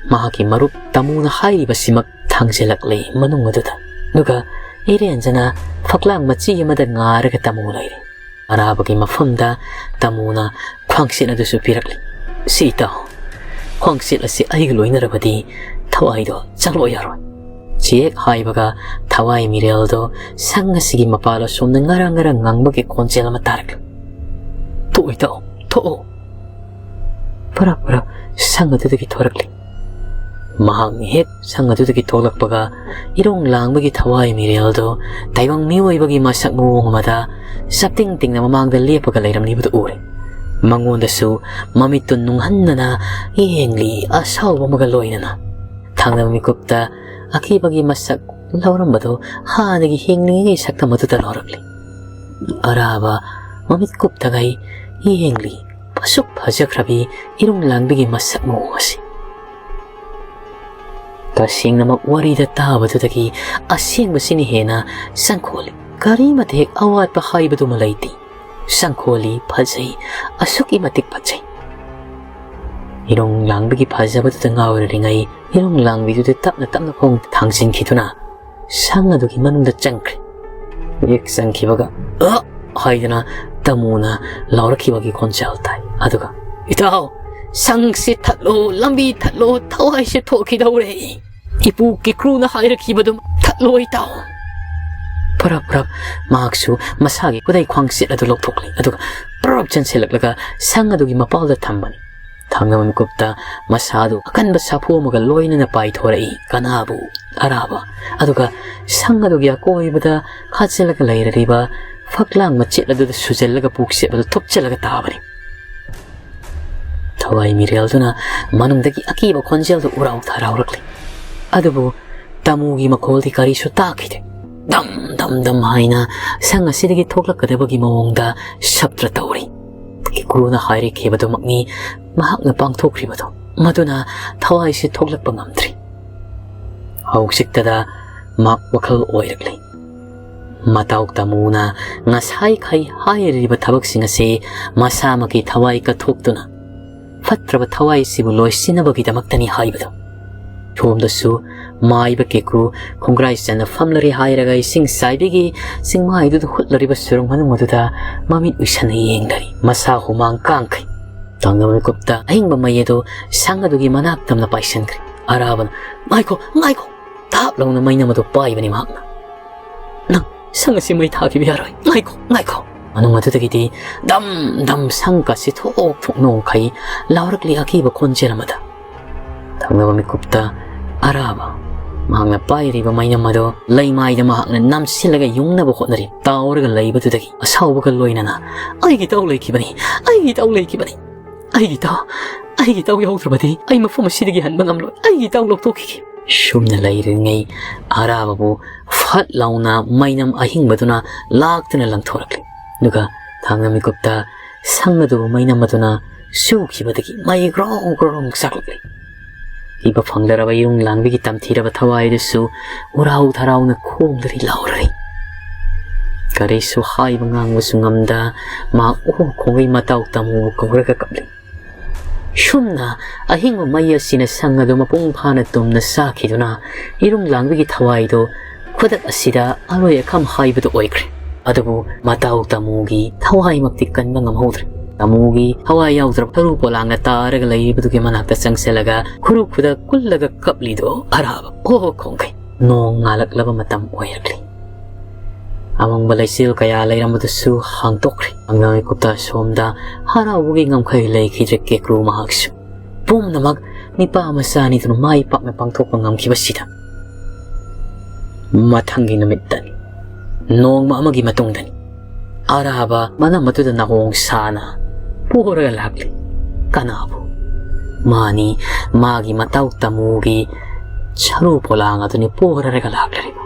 ꯃꯍꯥꯛꯀꯤ ꯃꯔꯨꯞ ꯇꯥꯃꯣꯅ ꯍꯥꯏꯔꯤꯕꯁꯤꯃꯛ ꯊꯥꯡꯖꯜꯂꯛꯂꯦ ꯃꯅꯨꯡ ꯑꯗꯨꯗ꯫ ꯑꯗꯨꯒ ꯏꯔꯦꯟꯖꯅ ꯐꯛꯂꯥꯡ ꯃꯆꯤ ꯑꯃꯗ ꯉꯥꯔꯒ ꯇꯥꯃꯣ ꯂꯩꯔꯦ꯫ ꯑꯔꯥꯕꯒꯤ ꯃꯐꯝꯗ ꯇꯥꯃꯣꯅ ꯈ꯭ꯋꯥꯡꯁꯤꯠ ꯑꯗꯨꯁꯨ ꯄꯤꯔꯛꯂꯤ꯫ "ꯁꯤ ꯏꯇꯥꯎ, ꯈ꯭ꯋꯥꯡꯁꯤꯠ ꯑꯁꯤ ꯑꯩꯒ ꯂꯣꯏꯅꯔꯕꯗꯤ ꯊꯋꯥꯏꯗꯣ ꯆꯪꯂꯛꯑꯣ ꯌꯥꯔꯣꯏ꯫" ꯆꯦꯛ ꯍꯥꯏꯕꯒ ꯊꯋꯥꯏ ꯃꯤꯔꯦꯜꯗꯣ ꯁꯪ ꯑꯁꯤꯒꯤ ꯃꯄꯥꯜ ꯑꯁꯣꯝꯗ ꯉꯔꯪ ꯉꯔꯪ ꯉꯪꯕꯒꯤ ꯈꯣꯟꯖꯦꯜ ꯑꯃ ꯇꯥꯔꯛꯂꯤ꯫ "ꯊꯣꯛꯑꯣ ꯏꯇꯥꯎ, ꯊꯣꯛꯑꯣ꯫" ꯄꯔꯞ ꯄꯔꯞ ꯁꯪ ꯑꯗꯨꯗꯒꯤ ꯊꯣꯔꯛꯂꯤ꯫ ꯃꯍꯥꯛꯅ ꯍꯦꯛ ꯁꯪ ꯑꯗꯨꯗꯒꯤ ꯊꯣꯛꯂꯛꯄꯒ ꯏꯔꯣꯡ ꯂꯥꯡꯕꯒꯤ ꯊꯋꯥꯏ ꯃꯤꯔꯦꯜꯗꯣ ꯇꯥꯏꯕꯪ ꯃꯤꯑꯣꯏꯕꯒꯤ ꯃꯁꯛ ꯃꯑꯣꯡ ꯑꯃꯗ ꯆꯞꯇꯤꯡ ꯇꯤꯡꯅ ꯃꯃꯥꯡꯗ ꯂꯦꯞꯄꯒ ꯂꯩꯔꯝꯂꯤꯕꯗꯨ ꯎꯔꯦ꯫ ꯃꯉꯣꯟꯗꯁꯨ ꯃꯃꯤꯠꯇꯨ ꯅꯨꯡꯍꯟꯗꯅ ꯌꯦꯡꯂꯤ, ꯑꯁꯥꯎꯕ ꯑꯃꯒ ꯂꯣꯏꯅꯅ꯫ ꯊꯪꯅꯕ ꯃꯤꯀꯨꯞꯇ ꯑꯀꯤꯕꯒꯤ ꯃꯁꯛ ꯂꯧꯔꯝꯕꯗꯨ ꯍꯥꯟꯅꯒꯤ ꯍꯤꯡꯂꯤꯉꯩꯒꯤ ꯁꯛꯇꯝ ꯑꯗꯨꯗ ꯂꯧꯔꯛꯂꯤ꯫ ꯑꯔꯥꯕ ꯃꯃꯤꯠ ꯀꯨꯞꯇꯈꯩ ꯌꯦꯡꯂꯤ꯫ ꯑꯁꯨꯛ ꯐꯖꯈ꯭ꯔꯕꯤ ꯏꯔꯨꯡ ꯂꯥꯡꯕꯤꯒꯤ ꯃꯁꯛ ꯃꯑꯣꯡ ꯑꯁꯤ꯫ ꯇꯁꯦꯡꯅꯃꯛ ꯋꯥꯔꯤꯗ ꯇꯥꯕꯗꯨꯗꯒꯤ ꯑꯁꯦꯡꯕꯁꯤꯅ ꯍꯦꯟꯅ ꯆꯪꯈꯣꯜꯂꯤ꯫ ꯀꯔꯤꯃꯠꯇ ꯍꯦꯛ ꯑꯋꯥꯠꯄ ꯍꯥꯏꯕꯗꯨꯃ ꯂꯩꯇꯦ꯫ ꯆꯪꯈꯣꯜꯂꯤ, ꯐꯖꯩ, ꯑꯁꯨꯛꯀꯤ ꯃꯇꯤꯛ ꯐꯖꯩ꯫ ꯏꯔꯨꯡ ꯂꯥꯡꯕꯤꯒꯤ ꯐꯖꯕꯗꯨꯗ ꯉꯥꯎꯔꯤꯉꯩ ꯏꯔꯨꯡ ꯂꯥꯡꯕꯤꯗꯨꯗ ꯇꯞꯅ ꯇꯞꯅ ꯈꯣꯡ ꯊꯥꯡꯖꯤꯟꯈꯤꯗꯨꯅ ꯁꯪ ꯑꯗꯨꯒꯤ ꯃꯅꯨꯡꯗ ꯆꯪꯈ꯭ꯔꯦ꯫ ꯍꯦꯛ ꯆꯪꯈꯤꯕꯒ "ꯑ!" ꯍꯥꯏꯗꯨꯅ ꯇꯃꯨꯅ ꯂꯥꯎꯔꯛꯈꯤꯕꯒꯤ ꯈꯣꯟꯖꯦꯜ ꯇꯥꯏ꯫ ꯑꯗꯨꯒ, "ꯏꯇꯥꯎ, ꯁꯪꯁꯤ ꯊꯠꯂꯣ, ꯂꯝꯕꯤ ꯊꯠꯂꯣ, ꯊꯋꯥꯏꯁꯦ ꯊꯣꯛꯈꯤꯗꯧꯔꯦ꯫ ꯏꯄꯨ ꯀꯤꯀ꯭ꯔꯨꯅ ꯍꯥꯏꯔꯛꯈꯤꯕꯗꯨ ꯊꯠꯂꯣ ꯏꯇꯥꯎ꯫" ꯄꯔꯞ ꯄꯔꯞ ꯃꯍꯥꯛꯁꯨ ꯃꯁꯥꯒꯤ ꯈꯨꯗꯩ ꯈ꯭ꯋꯥꯡꯆꯦꯠ ꯑꯗꯨ ꯂꯧꯊꯣꯛꯂꯦ꯫ ꯑꯗꯨꯒ ꯄꯔꯞ ꯆꯦꯟꯁꯤꯜꯂꯛꯂꯒ ꯁꯪ ꯑꯗꯨꯒꯤ ꯃꯄꯥꯜꯗ ꯊꯝꯕꯅꯤ꯫ ꯊꯪꯅꯕ ꯃꯤꯀꯨꯞꯇ ꯃꯁꯥꯗꯨ ꯑꯀꯟꯕ ꯁꯥꯐꯨ ꯑꯃꯒ ꯂꯣꯏꯅꯅ ꯄꯥꯏꯊꯣꯔꯛꯏ꯫ ꯀꯅꯥꯕꯨ? ꯑꯔꯥꯕ꯫ ꯑꯗꯨꯒ ꯁꯪ ꯑꯗꯨꯒꯤ ꯑꯀꯣꯏꯕꯗ ꯈꯥꯖꯤꯜꯂꯒ ꯂꯩꯔꯤꯕ ꯐꯛꯂꯥꯡ ꯃꯆꯦꯠ ꯑꯗꯨꯗ ꯁꯨꯖꯜꯂꯒ ꯄꯨꯛꯆꯦꯞ ꯑꯗꯨ ꯊꯨꯞꯆꯜꯂꯒ ꯇꯥꯕꯅꯤ꯫ ꯊꯋꯥꯏ ꯃꯤꯔꯦꯜꯗꯨꯅ ꯃꯅꯨꯡꯗꯒꯤ ꯑꯀꯤꯕ ꯈꯣꯟꯖꯦꯜꯗꯨ ꯎꯔꯥꯎ ꯊꯔꯥꯎꯔꯛꯂꯤ꯫ ꯑꯗꯨꯕꯨ ꯇꯥꯃꯨꯒꯤ ꯃꯈꯣꯜꯗꯤ ꯀꯔꯤꯁꯨ ꯇꯥꯈꯤꯗꯦ꯫ ꯗꯝ ꯗꯝ ꯗꯝ ꯍꯥꯏꯅ ꯁꯪ ꯑꯁꯤꯗꯒꯤ ꯊꯣꯛꯂꯛꯀꯗꯕꯒꯤ ꯃꯑꯣꯡꯗ ꯁꯞꯇ꯭ꯔ ꯇꯧꯔꯤ꯫ ꯀꯦꯀ꯭ꯔꯨꯅ ꯍꯥꯏꯔꯛꯈꯤꯕꯗꯨꯃꯛꯅꯤ ꯃꯍꯥꯛꯅ ꯄꯥꯡꯊꯣꯛꯈ꯭ꯔꯤꯕꯗꯨ꯫ ꯃꯗꯨꯅ ꯊꯋꯥꯏꯁꯤ ꯊꯣꯛꯂꯛꯄ ꯉꯝꯗ꯭ꯔꯤ꯫ ꯍꯧꯖꯤꯛꯇꯗ ꯃꯍꯥꯛ ꯋꯥꯈꯜ ꯑꯣꯏꯔꯛꯂꯤ꯫ ꯃꯇꯥꯎ ꯇꯥꯃꯨꯅ ꯉꯁꯥꯏꯈꯩ ꯍꯥꯏꯔꯤꯕ ꯊꯕꯛꯁꯤꯡ ꯑꯁꯤ ꯃꯁꯥꯃꯛꯀꯤ ꯊꯋꯥꯏ ꯀꯠꯊꯣꯛꯇꯨꯅ ꯐꯠꯇ꯭ꯔꯕ ꯊꯋꯥꯏꯁꯤꯕꯨ ꯂꯣꯏꯁꯤꯟꯅꯕꯒꯤꯗꯃꯛꯇꯅꯤ ꯍꯥꯏꯕꯗꯨ꯫ ꯁꯣꯝꯗꯁꯨ ꯃꯥꯏꯕ ꯀꯦꯀ꯭ꯔꯨ ꯈꯣꯡꯒ꯭ꯔꯥꯏ ꯆꯟꯅ ꯐꯝꯂꯔꯤ ꯍꯥꯏꯔꯒ ꯏꯁꯤꯡ ꯆꯥꯏꯕꯤꯒꯤ ꯆꯤꯡꯃꯥꯏꯗꯨꯗ ꯍꯨꯠꯂꯔꯤꯕ ꯁꯨꯔꯨꯡ ꯃꯅꯨꯡ ꯑꯗꯨꯗ ꯃꯃꯤꯠ ꯎꯏꯁꯟꯅ ꯌꯦꯡꯂꯔꯤ꯫ ꯃꯁꯥ ꯍꯨꯃꯥꯡ ꯀꯥꯡꯈꯩ꯫ ꯇꯥꯡꯅꯕ ꯃꯤꯀꯨꯞꯇ ꯑꯍꯤꯡꯕ ꯃꯩ ꯑꯗꯨ ꯁꯪ ꯑꯗꯨꯒꯤ ꯃꯅꯥꯛ ꯇꯝꯅ ꯄꯥꯏꯁꯟꯈ꯭ꯔꯦ꯫ ꯑꯔꯥꯕꯅ, "ꯉꯥꯏꯈꯣ, ꯉꯥꯏꯈꯣ!" ꯊꯥꯞ ꯂꯥꯎꯅ ꯃꯩꯅꯝ ꯑꯗꯨ ꯄꯥꯏꯕꯅꯤ ꯃꯍꯥꯛꯅ꯫ "ꯅꯪ ꯁꯪ ꯑꯁꯤ ꯃꯩ ꯊꯥꯈꯤꯕ ꯌꯥꯔꯣꯏ꯫ ꯉꯥꯏꯈꯣ, ꯉꯥꯏꯈꯣ!" ꯃꯅꯨꯡ ꯑꯗꯨꯗꯒꯤꯗꯤ ꯗꯝ ꯗꯝ ꯁꯪ ꯀꯥꯁꯤ ꯊꯣꯛ ꯊꯣꯛ ꯅꯣꯡꯈꯩ ꯂꯥꯎꯔꯛꯂꯤ ꯑꯀꯤꯕ ꯈꯣꯟꯖꯦꯜ ꯑꯃꯗ꯫ ꯊꯪꯅꯕ ꯃꯤꯀꯨꯞꯇ ꯑꯔꯥꯕ, ꯃꯍꯥꯛꯅ ꯄꯥꯏꯔꯤꯕ ꯃꯩꯅꯝ ꯑꯗꯨ ꯂꯩꯃꯥꯏꯗ ꯃꯍꯥꯛꯅ ꯅꯝꯁꯤꯜꯂꯒ ꯌꯨꯡꯅꯕ ꯍꯣꯠꯅꯔꯤ꯫ ꯇꯥꯎꯔꯒ ꯂꯩꯕꯗꯨꯗꯒꯤ ꯑꯁꯥꯎꯕꯒ ꯂꯣꯏꯅꯅ, "ꯑꯩꯒꯤ ꯏꯇꯥꯎ ꯂꯩꯈꯤꯕꯅꯤ! ꯑꯩꯒꯤ ꯏꯇꯥꯎ ꯂꯩꯈꯤꯕꯅꯤ! ꯑꯩꯒꯤ ꯏꯇꯥꯎ, ꯑꯩꯒꯤ ꯏꯇꯥꯎ ꯌꯥꯎꯗ꯭ꯔꯕꯗꯤ ꯑꯩ ꯃꯐꯝ ꯑꯁꯤꯗꯒꯤ ꯍꯟꯕ ꯉꯝꯂꯣꯏ! ꯑꯩꯒꯤ ꯏꯇꯥꯎ ꯂꯧꯊꯣꯛꯈꯤꯒꯦ!" ꯁꯨꯝꯅ ꯂꯩꯔꯤꯉꯩ ꯑꯔꯥꯕꯕꯨ ꯐꯠ ꯂꯥꯎꯅ ꯃꯩꯅꯝ ꯑꯍꯤꯡꯕꯗꯨꯅ ꯂꯥꯛꯇꯨꯅ ꯂꯪꯊꯣꯔꯛꯂꯤ꯫ ꯑꯗꯨꯒ ꯊꯥꯡꯅ ꯃꯤꯀꯨꯞꯇ ꯁꯪ ꯑꯗꯨꯕꯨ ꯃꯩꯅꯝ ꯑꯗꯨꯅ ꯁꯨꯈꯤꯕꯗꯒꯤ ꯃꯩ ꯒ꯭ꯔꯣꯡ ꯒ꯭ꯔꯣꯡ ꯆꯥꯛꯂꯛꯂꯤ꯫ ꯏꯕ ꯐꯪꯂꯔꯕ ꯏꯔꯨꯡ ꯂꯥꯡꯕꯤꯒꯤ ꯇꯝꯊꯤꯔꯕ ꯊꯋꯥꯏꯗꯨꯁꯨ ꯎꯔꯥꯎ ꯊꯔꯥꯎꯅ ꯈꯣꯡꯂꯔꯤ ꯂꯥꯎꯔꯔꯤ꯫ ꯀꯔꯤꯁꯨ ꯍꯥꯏꯕ ꯉꯥꯡꯕꯁꯨ ꯉꯝꯗ ꯃꯍꯥꯛ ꯑꯣ ꯈꯣꯡꯒꯩ ꯃꯇꯥꯎ ꯇꯥꯃꯨꯕꯨ ꯀꯧꯔꯒ ꯀꯞꯂꯤ꯫ ꯁꯨꯝꯅ ꯑꯍꯤꯡꯕ ꯃꯩ ꯑꯁꯤꯅ ꯁꯪ ꯑꯗꯨ ꯃꯄꯨꯡ ꯐꯥꯅ ꯇꯨꯝꯅ ꯆꯥꯈꯤꯗꯨꯅ ꯏꯔꯨꯡ ꯂꯥꯡꯕꯤꯒꯤ ꯊꯋꯥꯏꯗꯨ ꯈꯨꯗꯛ ꯑꯁꯤꯗ ꯑꯔꯣꯏ ꯑꯈꯝ ꯍꯥꯏꯕꯗꯨ ꯑꯣꯏꯈ꯭ꯔꯦ꯫ ꯑꯗꯨꯕꯨ ꯃꯇꯥꯎ ꯇꯥꯃꯨꯒꯤ ꯊꯋꯥꯏꯃꯛꯇꯤ ꯀꯟꯕ ꯉꯝꯍꯧꯗ꯭ꯔꯦ꯫ ꯇꯥꯃꯨꯒꯤ ꯊꯋꯥꯏ ꯌꯥꯎꯗ꯭ꯔꯕ ꯁꯔꯨ ꯄꯣꯂꯥꯡꯅ ꯇꯥꯔꯒ ꯂꯩꯔꯤꯕꯗꯨꯒꯤ ꯃꯅꯥꯛꯇ ꯆꯪꯁꯤꯜꯂꯒ ꯈꯨꯔꯨ ꯈꯨꯗ ꯀꯨꯜꯂꯒ ꯀꯞꯂꯤꯗꯣ ꯑꯔꯥꯕ ꯑꯣ ꯈꯣꯡꯈꯩ꯫ ꯅꯣꯡ ꯉꯥꯜꯂꯛꯂꯕ ꯃꯇꯝ ꯑꯣꯏꯔꯛꯂꯤ꯫ ꯑꯃꯝꯕ ꯂꯩꯆꯤꯜ ꯀꯌꯥ ꯂꯩꯔꯝꯕꯗꯨꯁꯨ ꯍꯥꯡꯗꯣꯛꯈ꯭ꯔꯦ꯫ ꯑꯉꯥꯡ ꯃꯤꯀꯨꯞꯇ ꯁꯣꯝꯗ ꯍꯔꯥꯎꯕꯒꯤ ꯉꯝꯈꯩ ꯂꯩꯈꯤꯗ꯭ꯔꯦ ꯀꯦꯀ꯭ꯔꯨ ꯃꯍꯥꯛꯁꯨ꯫ ꯄꯨꯝꯅꯃꯛ ꯅꯤꯄꯥ ꯃꯆꯥꯅꯤꯗꯨꯅ ꯃꯥꯏ ꯄꯥꯛꯅ ꯄꯥꯡꯊꯣꯛꯄ ꯉꯝꯈꯤꯕꯁꯤꯗ ꯃꯊꯪꯒꯤ ꯅꯨꯃꯤꯠꯇꯅꯤ꯫ ꯅꯣꯡꯃ ꯑꯃꯒꯤ ꯃꯇꯨꯡꯗꯅꯤ꯫ ꯑꯔꯥꯕ ꯃꯅꯝ ꯑꯗꯨꯗ ꯅꯥꯍꯣꯡ ꯁꯥꯅ ꯄꯣꯔꯒ ꯂꯥꯛꯂꯤ꯫ ꯀꯅꯥꯕꯨ? ꯃꯥꯅꯤ, ꯃꯥꯒꯤ ꯃꯇꯥꯎ ꯇꯥꯃꯨꯒꯤ ꯁꯔꯨ ꯄꯣꯂꯥꯡ ꯑꯗꯨꯅꯤ ꯄꯣꯔꯔꯒ ꯂꯥꯛꯂꯤꯕ꯫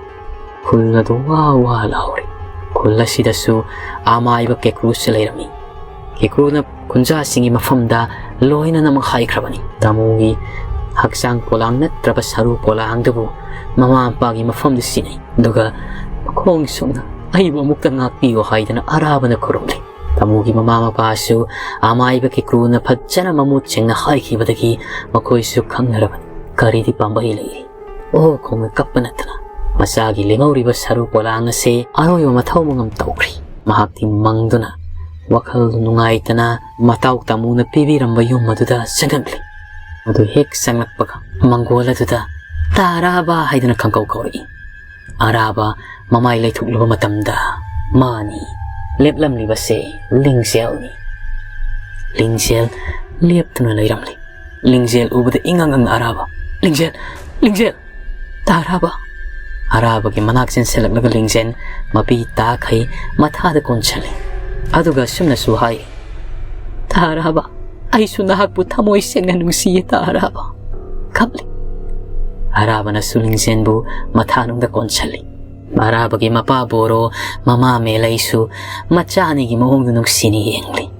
ꯈꯨꯜ ꯑꯗꯨ ꯋꯥ ꯋꯥ ꯂꯥꯎꯔꯤ꯫ ꯈꯨꯜ ꯑꯁꯤꯗꯁꯨ ꯑꯃꯥꯏꯕ ꯀꯦꯀ꯭ꯔꯨꯁꯨ ꯂꯩꯔꯝꯃꯤ꯫ ꯀꯦꯀ꯭ꯔꯨꯅ ꯈꯨꯟꯖꯥꯁꯤꯡꯒꯤ ꯃꯐꯝꯗ ꯂꯣꯏꯅꯃꯛ ꯍꯥꯏꯈ꯭ꯔꯕꯅꯤ꯫ ꯇꯥꯃꯨꯒꯤ ꯍꯛꯆꯥꯡ ꯄꯣꯂꯥꯡ ꯅꯠꯇ꯭ꯔꯕ ꯁꯔꯨ ꯄꯣꯂꯥꯡꯗꯨꯕꯨ ꯃꯃꯥ ꯃꯄꯥꯒꯤ ꯃꯐꯝꯗ ꯁꯤꯟꯅꯩ꯫ ꯑꯗꯨꯒ ꯃꯈꯣꯡ ꯁꯣꯛꯅ "ꯑꯩꯕꯨ ꯑꯃꯨꯛꯇ ꯉꯥꯛꯄꯤꯌꯨ" ꯍꯥꯏꯗꯨꯅ ꯑꯔꯥꯕꯅ ꯈꯨꯔꯨꯝꯂꯤ꯫ ꯇꯥꯃꯨꯒꯤ ꯃꯃꯥ ꯃꯄꯥꯁꯨ ꯑꯃꯥꯏꯕ ꯀꯦꯀ꯭ꯔꯨꯅ ꯐꯖꯅ ꯃꯃꯨꯠ ꯁꯦꯡꯅ ꯍꯥꯏꯈꯤꯕꯗꯒꯤ ꯃꯈꯣꯏꯁꯨ ꯈꯪꯅꯔꯕꯅꯤ꯫ ꯀꯔꯤꯗꯤ ꯄꯥꯝꯕꯩ ꯂꯩꯔꯤ? ꯑꯣ ꯈꯣꯡꯅ ꯀꯞꯄ ꯅꯠꯇꯅ ꯃꯆꯥꯒꯤ ꯂꯦꯝꯍꯧꯔꯤꯕ ꯁꯔꯨ ꯄꯣꯂꯥꯡ ꯑꯁꯦ ꯑꯔꯣꯏꯕ ꯃꯊꯧ ꯃꯉꯝ ꯇꯧꯈ꯭ꯔꯤ꯫ ꯃꯍꯥꯛꯇꯤ ꯃꯪꯗꯨꯅ ꯋꯥꯈꯜ ꯅꯨꯡꯉꯥꯏꯇꯅ ꯃꯇꯥꯎ ꯇꯥꯃꯨꯅ ꯄꯤꯕꯤꯔꯝꯕ ꯌꯨꯝ ꯑꯗꯨꯗ ꯆꯪꯉꯛꯂꯤ꯫ ꯑꯗꯨ ꯍꯦꯛ ꯆꯪꯂꯛꯄꯒ ꯃꯪꯒꯣꯜ ꯑꯗꯨꯗ "ꯇꯥꯔꯥꯕ" ꯍꯥꯏꯗꯨꯅ ꯈꯪꯀꯧ ꯀꯧꯔꯛꯏ꯫ ꯑꯔꯥꯕ ꯃꯃꯥꯏ ꯂꯩꯊꯣꯛꯂꯨꯕ ꯃꯇꯝꯗ ꯃꯥꯅꯤ, ꯂꯦꯞꯂꯝꯂꯤꯕꯁꯦ ꯂꯤꯡꯖꯦꯜꯅꯤ꯫ ꯂꯤꯡꯖꯦꯜ ꯂꯦꯞꯇꯨꯅ ꯂꯩꯔꯝꯂꯤ꯫ ꯂꯤꯡꯖꯦꯜ ꯎꯕꯗ ꯏꯉꯪ ꯉꯪꯅ ꯑꯔꯥꯕ, "ꯂꯤꯡꯖꯦꯜ! ꯂꯤꯡꯖꯦꯜ! ꯇꯥꯔꯥꯕ!" ꯑꯔꯥꯕꯒꯤ ꯃꯅꯥꯛ ꯆꯦꯟꯁꯤꯜꯂꯛꯂꯒ ꯂꯤꯡꯖꯦꯜ ꯃꯄꯤ ꯇꯥꯈꯩ ꯃꯊꯥꯗ ꯀꯣꯟꯁꯤꯜꯂꯤ꯫ ꯑꯗꯨꯒ ꯑꯁꯨꯝꯅꯁꯨ ꯍꯥꯏ, "ꯇꯥꯔꯥꯕ, ꯑꯩꯁꯨ ꯅꯍꯥꯛꯄꯨ ꯊꯃꯣꯏ ꯁꯦꯡꯅ ꯅꯨꯡꯁꯤꯌꯦ ꯇꯥꯔꯥꯕ"꯫ ꯀꯞꯂꯤ꯫ ꯑꯔꯥꯕꯅꯁꯨ ꯂꯤꯡꯖꯦꯜꯕꯨ ꯃꯊꯥꯅꯨꯡꯗ ꯀꯣꯟꯁꯤꯜꯂꯤ꯫ ꯑꯔꯥꯕꯒꯤ ꯃꯄꯥ ꯕꯣꯔꯣ, ꯃꯃꯥ ꯃꯦꯂꯩꯁꯨ ꯃꯆꯥ ꯑꯅꯤꯒꯤ ꯃꯑꯣꯡꯗ ꯅꯨꯡꯁꯤꯅ ꯌꯦꯡꯂꯤ꯫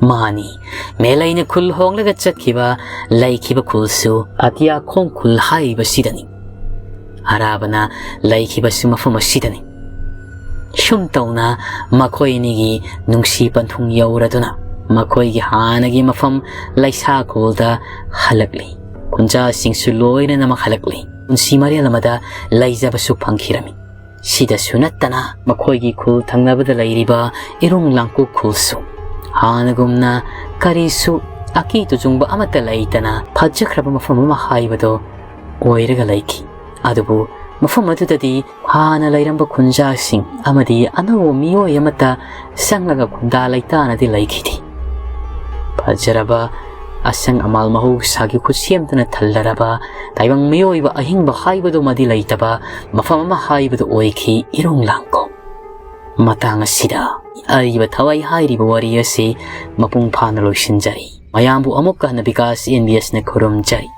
ꯃꯥꯅꯤ, ꯃꯦꯂꯩꯅ ꯈꯨꯜ ꯍꯣꯡꯂꯒ ꯆꯠꯈꯤꯕ, ꯂꯩꯈꯤꯕ ꯈꯨꯜꯁꯨ ꯑꯇꯤꯌꯥꯈꯣꯡ ꯈꯨꯜ ꯍꯥꯏꯔꯤꯕꯁꯤꯗꯅꯤ꯫ ꯑꯔꯥꯕꯅ ꯂꯩꯈꯤꯕꯁꯨ ꯃꯐꯝ ꯑꯁꯤꯗꯅꯤ꯫ ꯁꯨꯝ ꯇꯧꯅ ꯃꯈꯣꯏ ꯑꯅꯤꯒꯤ ꯅꯨꯡꯁꯤ ꯄꯟꯊꯨꯡ ꯌꯧꯔꯗꯨꯅ ꯃꯈꯣꯏꯒꯤ ꯍꯥꯟꯅꯒꯤ ꯃꯐꯝ ꯂꯩꯁꯥꯈꯣꯜꯗ ꯍꯜꯂꯛꯂꯤ꯫ ꯈꯨꯟꯖꯥꯁꯤꯡꯁꯨ ꯂꯣꯏꯅꯃꯛ ꯍꯜꯂꯛꯂꯤ꯫ ꯄꯨꯟꯁꯤ ꯃꯔꯦꯜ ꯑꯃꯗ ꯂꯩꯖꯕꯁꯨ ꯐꯪꯈꯤꯔꯝꯃꯤ꯫ ꯁꯤꯗꯁꯨ ꯅꯠꯇꯅ ꯃꯈꯣꯏꯒꯤ ꯈꯨꯜ ꯊꯪꯅꯕꯗ ꯂꯩꯔꯤꯕ ꯏꯔꯨꯡ ꯂꯥꯡꯀꯨ ꯈꯨꯜꯁꯨ ꯍꯥꯟꯅꯒꯨꯝꯅ ꯀꯔꯤꯁꯨ ꯑꯀꯤ ꯇꯨꯖꯨꯡꯕ ꯑꯃꯠꯇ ꯂꯩꯇꯅ ꯐꯖꯈ꯭ꯔꯕ ꯃꯐꯝ ꯑꯃ ꯍꯥꯏꯕꯗꯨ ꯑꯣꯏꯔꯒ ꯂꯩꯈꯤ꯫ ꯑꯗꯨꯕꯨ ꯃꯐꯝ ꯑꯗꯨꯗꯗꯤ ꯍꯥꯟꯅ ꯂꯩꯔꯝꯕ ꯈꯨꯟꯖꯥꯁꯤꯡ ꯑꯃꯗꯤ ꯑꯅꯧꯕ ꯃꯤꯑꯣꯏ ꯑꯃꯠꯇ ꯆꯪꯂꯒ ꯈꯨꯟꯗꯥ ꯂꯩꯇꯥꯅꯗꯤ ꯂꯩꯈꯤꯗꯦ꯫ ꯐꯖꯔꯕ ꯑꯁꯪ ꯑꯃꯥꯜ ꯃꯍꯧꯁꯥꯒꯤ ꯈꯨꯠꯁꯦꯝꯗꯨꯅ ꯊꯜꯂꯔꯕ ꯇꯥꯏꯕꯪ ꯃꯤꯑꯣꯏꯕ ꯑꯍꯤꯡꯕ ꯍꯥꯏꯕꯗꯨꯃꯗꯤ ꯂꯩꯇꯕ ꯃꯐꯝ ꯑꯃ ꯍꯥꯏꯕꯗꯨ ꯑꯣꯏꯈꯤ ꯏꯔꯨꯡ ꯂꯥꯡꯀꯣ꯫ ꯃꯇꯥꯡ ꯑꯁꯤꯗ ꯑꯔꯤꯕ ꯊꯋꯥꯏ ꯍꯥꯏꯔꯤꯕ ꯋꯥꯔꯤ ꯑꯁꯤ ꯃꯄꯨꯡ ꯐꯥꯅ ꯂꯣꯏꯁꯤꯟꯖꯔꯤ꯫ ꯃꯌꯥꯝꯕꯨ ꯑꯃꯨꯛꯀ ꯍꯟꯅ ꯕꯤꯀꯥꯁ ꯑꯦꯟ ꯕꯤ ꯑꯦꯁꯅ ꯈꯨꯔꯨꯝꯖꯔꯤ꯫